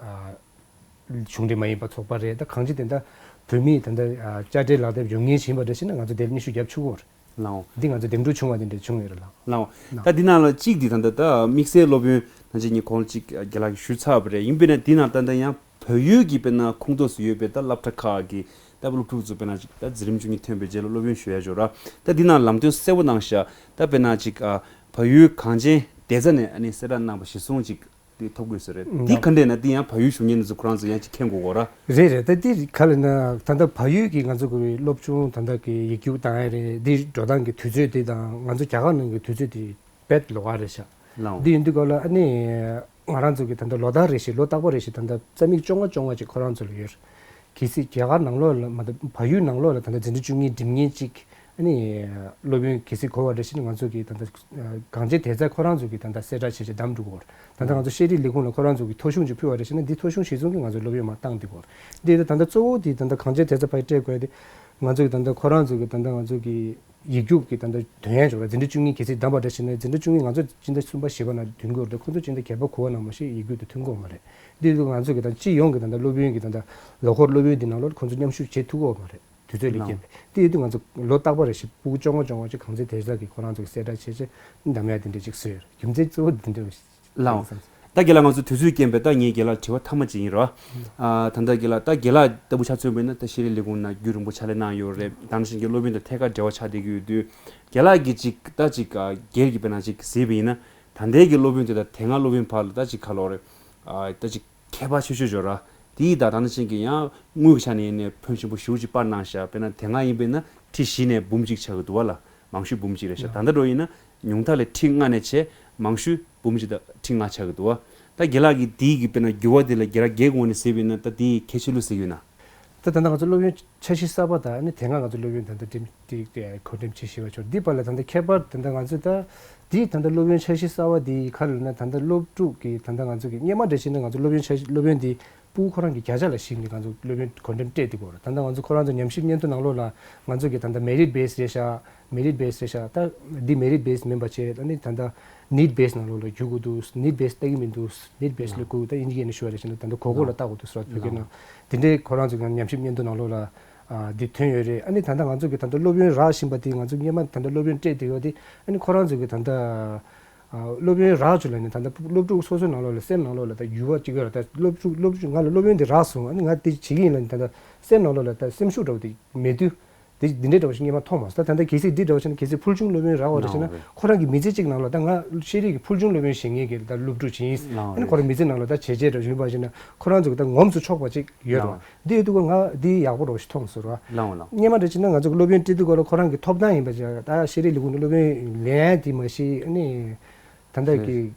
གཞུང་འབྲེལ་མ་ཡིན་པ་ཚོགས་པ་རེད། ད་གང་ཅི་དེ་འདྲ་བོད་མིའི་ད་ལྟ་ཨ་དཔྱ་ཁྲལ་ལག་དེབ་ཡོད་མཁན་ཞིག་ཡིན་པ་འདྲ་ཞིག་ན་ང་ཚོ་དེར་སྙན་ཞུ་བརྒྱབ་ཆོག་གི་རེད། ལགས། འདི་ང་ཚོ་འདེམས་སྒྲུག་བྱུང་བ་དེ་འདྲ་བྱུང་ཡོད་རེད་ལགས། ལགས། ལགས། ད་འདི་ནང་ལ་གཅིག་འདི་ད་ལྟ་ད་དམིགས་བསལ་སློབ་ཡོན་ད་ཅིག་ངས་གོང་གཅིག་རྒན་ལགས་ཀྱིས་ཞུས་ཚར་བ་རེད། ཡིན་པས་ན་འདི་ནང་ད་ལྟ་ཡང་བལ་ཡུལ་གྱི་དཔེར་ན་ཁོངས་གཏོགས་སུ་ཡོད་པའི་ད་སློབ་གྲྭ་ཁག་གི་ད་སློབ་ཕྲུག་ཚོ་དཔེར་ན་ཅིག་ད་འཛིན་རིམ་བཅུ་གཉིས་ཐོན་པའི་རྗེས་ལ་སློབ་ཡོན་ཞུ་ཡ་འབྱོར་ར། ད་འདི་ནང་ལམ་སྟོན་གསལ་པོ་གནང་ཤག། ད་དཔེར་ན་ཅིག་ཨ་བལ་ཡུལ་གངས་ཅན་བདེ་རྩ་ནས་ཨ་ནི་གསལ་བསྒྲགས་གནང་བ་གཞིར་བཟུང་ཅིག་དེ་ཐོབ་དགོས་ས་རེད། ཨང་། འདི་ག་འདྲས་ན་འདི་ཡང་བལ་ཡུལ་བཞུགས་མཁན་ཚོ་ཁོ་རང་ཚོ་ཡང་ཅིག་མཁྱེན་དགོས་གོ་ར། རེད་རེད། ད་འདི་ག་ལ་ན་ད་ལྟ་བལ་ཡུལ་གྱི་ང་ཚོ་གི་སློབ་ཆུང་ད་ལྟ་གི་ཡིག་རྒྱུགས་བཏང་ཡ་རེད། འདི་འགྲོ་སྟངས་ཀྱི་དུས་ཚོད་འདི་དང་ང་ཚོ་རྒྱ་གར་ནང་གི་དུས་ཚོད་འདི་དཔེ་ལོགས་ཀ་རེད་ཤག། ལའོ། འདི་ཡིན་དུས་ག་ལ་ཨ་ནི་ང་རང་ཚོ་གི་ད་ལྟ་ལོ་ལྟར་རེ་བཞིན་ལོ་རྟག་པ་རེ་བཞིན་ད་ལྟ་རྩ་མིག་བཅོ་ལྔ་བཅོ་ལྔ་ཅིག་ཁོ་རང་ཚོ་ལ་ཡོད། གལ་སྲིད་རྒྱ་གར་ནང་ལོགས་ལ་མ་གཏོགས་བལ་ཡུལ་ནང་ལོགས་ལ་ད་ལྟ་འཛིན་གྲྭ་བཅུ་གཉིས་འགྲིམ་མཁན་གཅིག་ཨ་ནི་སློབ་ཡོན་གལ་སྲིད་གོ་བ་འདྲ་ཞིག་ན་ང་ཚོ་གི་ད་ལྟ་གངས་ཅན་བདེ་རྩ་ཁོ་རང་ཚོ་གི་ད་ལྟ་གསལ་བསྒྲགས་བྱས་བྱས་བདམས་འགྲོ་གི་ཡོད། ད་ལྟ་ང་ཚོ་ཤེས་རིག་ལས་ཁུངས་ལ་ཁོ་རང་ཚོ་གི་ཐོ་གཞུང་ཅིག་ཕུལ་བ་འདྲ་ཞིག་ན་འདི་ཐོ་གཞུང་གཞིར་བཟུང་གིས་ང་ཚོ་སློབ་ཡོན་མར་བཏང་བསྡད་ཀྱི་ཡོད། འདི་ད་ད་ལྟ་གཙོ་བོ་འདི་ད་ལྟ་གངས་ཅན་བདེ་རྩ་ཕར་སྤྲད་དགོས་ཏེ་ང་ཚོ་གི་ད་ལྟ་ཁོ་རང་ཚོ་གི་ད་ལྟ་ང་ཚོ་གི་ཡིག་རྒྱུགས་ཀྱི་ད་ལྟ་དོན་ཡན་འཇོག་ལ་འཛིན་གྲྭ་བཅུ་གཉིས་གལ་སྲིད་བདམས་པ་འདྲ་ཞིག་ན་འཛིན་གྲྭ་བཅུ་གཉིས་ང་ཚོ་སྤྱི་ཟླ་གསུམ་པ་བཞི་པ་ནང་ཐོན་གྱི་ཡོད་རེད། ཁོ་ཚོ་སྤྱི་ཟླ་བརྒྱད་པ་དགུ་པ་ནང་མ་གཞི་ཡིག་རྒྱུགས་དེ་ཐོན་གྱི་ཡོད་མ་རེད། འདི་ང་ཚོ་གི་ད་སྤྱི་ཡོངས་ཀྱི་ད་ལྟ་སློབ་ཡོན་གྱི་ད་ལྟ་ལོ་འཁོར་སློབ་ཡོན་འདི་ནང་ལོགས་ཁོ་ཚོ་མཉམ་ཞུགས་བྱེད་ཐུབ་ཀྱི་ཡོད་མ་རེད། དུས་ཚོད་ལས་རྐྱེན་པས། དེ་ཡིན་དུས་ང་ཚོ་ལོ་རྟག་པ་རེ་བཞིན་ཕྲུ་གུ་བཅོ་ལྔ་བཅོ་ལྔ་ཅིག་གངས་ཅན་བདེ་རྩ་གིས་ཁོ་རང་ཚོ་གི་གསལ་བསྒྲགས་བྱས་རྗེས་བདམས་ཡ་དེ་འདྲ་ཅིག་བཟོས་ཡོད་རེད། རྒྱུ་མཚན་གཙོ་བོ་དེ་འདྲ་ཞིག་ལའོ། བསམ་སོང་། ད་རྒན་ལགས་ང་ཚོ་དུས་ཚོད་རྐྱེན་པས་ད་ངས་རྒན་ལགས་དྲི་བ་མཐའ་མ་ཅིག་ཡིན་རོགས། ཨ་ད་ལྟ་རྒན་ལགས་ད་རྒན་ལགས་ལྟ་བུ་ཆ་མཚོན་པ་ཡིན་ན་ད་ཤེས་རིག་ལས་ཁུངས་ནང་རྒྱུན་རིང་པོ་ཕྱག་ལས་གནང་ཡོད་རེད། ད་ནང་བཞིན་གྱི་སློབ་ཡོན་དང་ཐད་ཀར་འབྲེལ་བ་ཆགས་བསྡད་ཀྱི་ཡོད་དུས་རྒན་ལགས་ཀྱིས་ཅིག་ད་ཅིག་ཨ་སྒེར་གྱི་དཔེར་ན་ཅིག་གཟིགས་པ་ཡིན་ན་ད་ལྟའི་གི་སློབ་ཡོན་དེ་དང་དེ་སྔ་སློབ་ཡོན་བར་ལ་ད་ཅིག་ག་ལབ་དགོས་རེད། ཨ་ད་ཅིག་ཁྱད་པར་ཆེ་ཤོས་འབྱོར་ར། དེ་ཡིས་ད་ད་ནང་བཞིན་གྱི་ཡང་དངུལ་གྱི་ཆ་ནས་ཡིན་ནའི་ཕོན་ཆེན་པོ་ཞེ་པོ་ཅིག་སྤར་གནང་ཤག། དཔེར་ན་དེ་སྔ་ཡིན་པས་ན་ཁྲི་བཞི་ནས་འབུམ་གཅིག་ཆགས་ཀྱི་འདུག་བ་ལ། མང་ཤོས་འབུམ་གཅིག་རེད་ཤག། ད་ལྟ་འགྲོ་ཡིན་ན་ཉུང་མཐའ་ལས་ཁྲི་ལྔ་ནས་བྱས་མང་ཤོས་འབུམ་གཅིག་དང་ཁྲི་ལྔ་ཆགས་ཀྱི་འདུག་བ། ད་རྒན་ལགས་ཀྱིས་དེའི་གི་དཔེར་ན་འགྱུར་བ་དེ་ལ་རྒན་ལགས་སྒེར་ངོས་ནས་གཟིགས་པ་ཡིན་ན་ད་དེའི་གལ་ཆེ་ལོས་གཟིགས་ཡོད་ན། ད་ད་ལྟ་ང་ཚོ་སློབ་ཡོན་འཆར་གཞི་གསར་པ་དང་ཨ་ནི་དེ་སྔ་ང་ཚོ་སློབ་ཡོན་ད་ལྟ་འགྲིམ་དེ་གོ་འགྲིམ་བྱེད་བཞིན་པ་ཆོག་འདི་བར་ལ་ད་ལྟ་ཁྱད་པར་ད་ལྟ་ང་ཚོ་ད་འདི་ད་ལྟ་སློབ་ཡོན་འཆར་གཞི་གསར་པ་འདི་ག་རེ་ལབ་ན་ད་ལྟ་སློབ་ཕྲུག་གི་ད་ལྟ་ང་ཚོ་གི་སྔོན་མ་འདྲ་བྱས་ན་ང་ཚོ་སློབ་ཡོན་འཆར་གཞི་སློབ་ཡོན་འདི་ཕྲུ་གུ་ཁོ་རང་གི་བརྒྱ་ཆ་ལ་གཞིགས་ནས་ང་ཚོ་སློབ་ཡོན་གོ་འགྲེམས་སྤྲད་དེ་གོ་ར། ད་ལྟ་ང་ཚོ་ཁོ་རང་ཚོ་ཉམས་ཞིབ་སྙན་ཐོ་ནང་ལོགས་ལ་ང་ཚོ་གི་ད་ལྟ་མེ་རིཊ་བེ་སི་རེད་ཤག། མེ་རིཊ་བེ་སི་རེད་ཤག། ད་འདི་མེ་རིཊ་བེ་སི་མིན་པ་བྱས་ཨ་ནི་ད་ལྟ་ནིཌ་བེ་སི་ནང་ལོགས་ལ་རྒྱུག་དགོས་འདུག། ནིཌ་བེ་སི་ལྟ་གི་མི་འདུག། ནིཌ་བེ་སི་ལ་དགོས་ད་ཨིན་ཇི་སྐད་ནས་ཞུ་བ་རེད་ཤག་ན་ད་ལྟ་དགོས་མཁོ་ལ་ལྟ་དགོས་འདུག་ཟེར་བ་བོད་སྐད་ནང་དེ་འདྲའི་ཁོ་རང་ཚོ་གི་ཉམས་ཞིབ་སྙན་ཐོ་ནང་ལོགས་ལ་ཨ་འདི་ཐོན་ཡོད་རེད། ཨ་ནི་ད་ལྟ་ང་ཚོ་གི་ད་ལྟ་སློབ་ཡོན་རག་བཞིན་པ་དེ་ང་ཚོ་སྔོན་མ་ད་ལྟ་སློབ་ཡོན་སྤྲད་དེ་ཡོད་དེ་ཨ་ནི་ཁོ་རང་ཚོ་གི་ད་ལྟ་ཨ་སློབ་ཡོན་རག་བཅུག་ལ་ནི་ད་ལྟ་སློབ་ཕྲུག་སོ་སོའི་ནང་ལོགས་ལ་སེམས་ནང་ལོགས་ལ་ད་ཡུ་བ་གཅིག་ཡོད་ར། ད་སློབ་ཕྲུག་སློབ་ཕྲུག་ང་ལ་སློབ་ཡོན་འདི་རག་སོང་ཨ་ནི་ང་འདི་བྱེད་ཀྱི་ཡིན་ལ་ནི་ད་ལྟ་སེམས་ནང་ལོགས་ལ་ད་སེམས་ཤུགས་འདྲ་བོ་དེ་མེད་དུས་དེ་འདི་འདྲའི་འདྲ་བོ་ཞིག་སྔོན་མ་མཐོང་མ་སོང་། ད་ད་ལྟ་གལ་སྲིད་འདི་འདྲ་བོ་ཞིག་ན་གལ་སྲིད་ཕུལ་བྱུང་སློབ་ཡོན་རག་པ་རེད་ཟེར་ན་ཁོ་རང་གི་མི་ཚེ་གཅིག་ནང་ལ་ད་ང་ཤེས་རིག་གི་ཕུལ་བྱུང་སློབ་ཡོན་ཤེས་མཁན་གྱི་ད་སློབ་ཕྲུག་ཅིག་ཡིན་ཨ་ནི་ཁོ་རང་མི་ཚེ་ནང་ལ་ད་བྱས་རྗེས་འདྲ་བོ་ཞིག་ཡོད་པ་ཞིག་ན་ཁོ་རང་ཚོ་གི་ད་ངོམས་སུ་ཆོག་པ་ཅིག་ཡོད་རེད་བ། འདི་ཡོད་དུས་ང་འདི་ཡག་པོ་རོ་ཞིག་མཐོང་ཟེར་བ། ལའང་ལའང་། སྔོན་མ་འདྲ་བྱས་ན་ང་ཚོ་གི་སློབ་ཡོན་སྤྲད་དུས་སྐོར་ལ་ཁོ་རང་གི་ཐོབ་ཐང་ཡིན་པ་ཅིག་ད་ཤེས་རིག་ལས་ཁུངས་ནས་སློབ་ཡོན་ལེན་ཡ་དེ་མ་གཞི་ཨ་ནི་ ད་ལྟ་གི་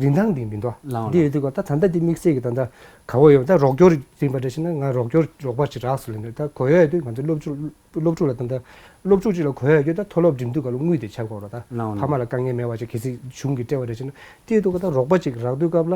རིན་ཐང་འདི་མི་འདུག་ལའང་འདི་ཡོད་དུས་ད་ད་ལྟ་འདི་དམིགས་བསལ་གྱི་ད་ལྟ་ག་བ་ཡོད་ད་རོགས་སྐྱོར་ཡིན་པ་འདྲ་ཞིག་ན་ང་རོགས་སྐྱོར་རོགས་པ་ཅིག་རག་སོང་ལབ་ནས་ད་གོ་ཡ་ཡོད་དུས་ང་ཚོ་སློབ་ཕྲུག་སློབ་ཕྲུག་ལ་ད་ལྟ་སློབ་ཕྲུག་ཅིག་ལ་གོ་ཡ་ཡོད་ད་མཐོ་སློབ་འགྲིམ་དུས་ག་ལ་དངུལ་དེ་ཆགས་དགོས་ར་ད་ལའང་ཕ་མ་ལ་དཀའ་ངལ་མེད་པ་ཅིག་གལ་སྲིད་གཞུང་གིས་སྤྲད་པ་འདྲ་ཞིག་ན་དེ་ཡོད་དུས་ད་རོགས་པ་ཅིག་རག་དུས་སྐབས་ལ་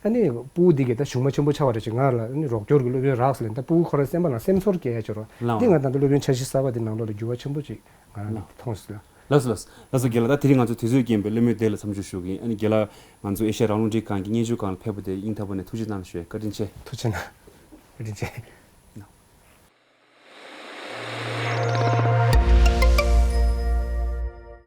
ཨ་ནི་སྤུ་གུ་འདི་གས་ད་གཞུང་མ་ཆེན་པོ་ཆགས་པ་འདྲ་ཞིག་ང་ལ་ཨ་ནི་རོགས་སྐྱོར་གྱི་སློབ་ཡོན་རག་སོང་ལབ་ནས་ད་སྤུ་གུ་ཁོ་རང་སེམས་པ་ནང་སེམས་ཚོར་སྐྱེ་ཡ་ཅིག་ར་ལའང་འདི་ང་ད་ལྟ་སློབ་ཡོན་འཆར་གཞི་གསར་པ་འདི་ནང་ལོགས་ལ་འགྱུར་བ་ཆེན་པོ་ཅིག་ང་རང་ལའང་ནས་མཐོང་སོང་། ལགས་སོ་ལགས་སོ་ལགས་སོ། རྒན་ལགས་ད་དེ་རིང་ང་ཚོ་དུས་ཚོད་རྐྱེན་པས་སློབ་མའི་སྡེ་ལ་མཚམས་འཇོག་ཞུ་གི་ཡིན། ཨ་ནི་རྒན་ལགས་ང་ཚོ་ཨེ་ཤ་ཡ་རང་དབང་རླུང་འཕྲིན་ཁང་གི་སྙན་ཞུ་ཁང་ལ་ཕེབས་པ་དེ་སྙིང་ཐག་པ་ནས་ཐུགས་རྗེ་གནང་ཞུ་བཀའ་དྲིན་ཆེ། ཐུགས་རྗེ་གནང་། བཀའ་དྲིན་ཆེ།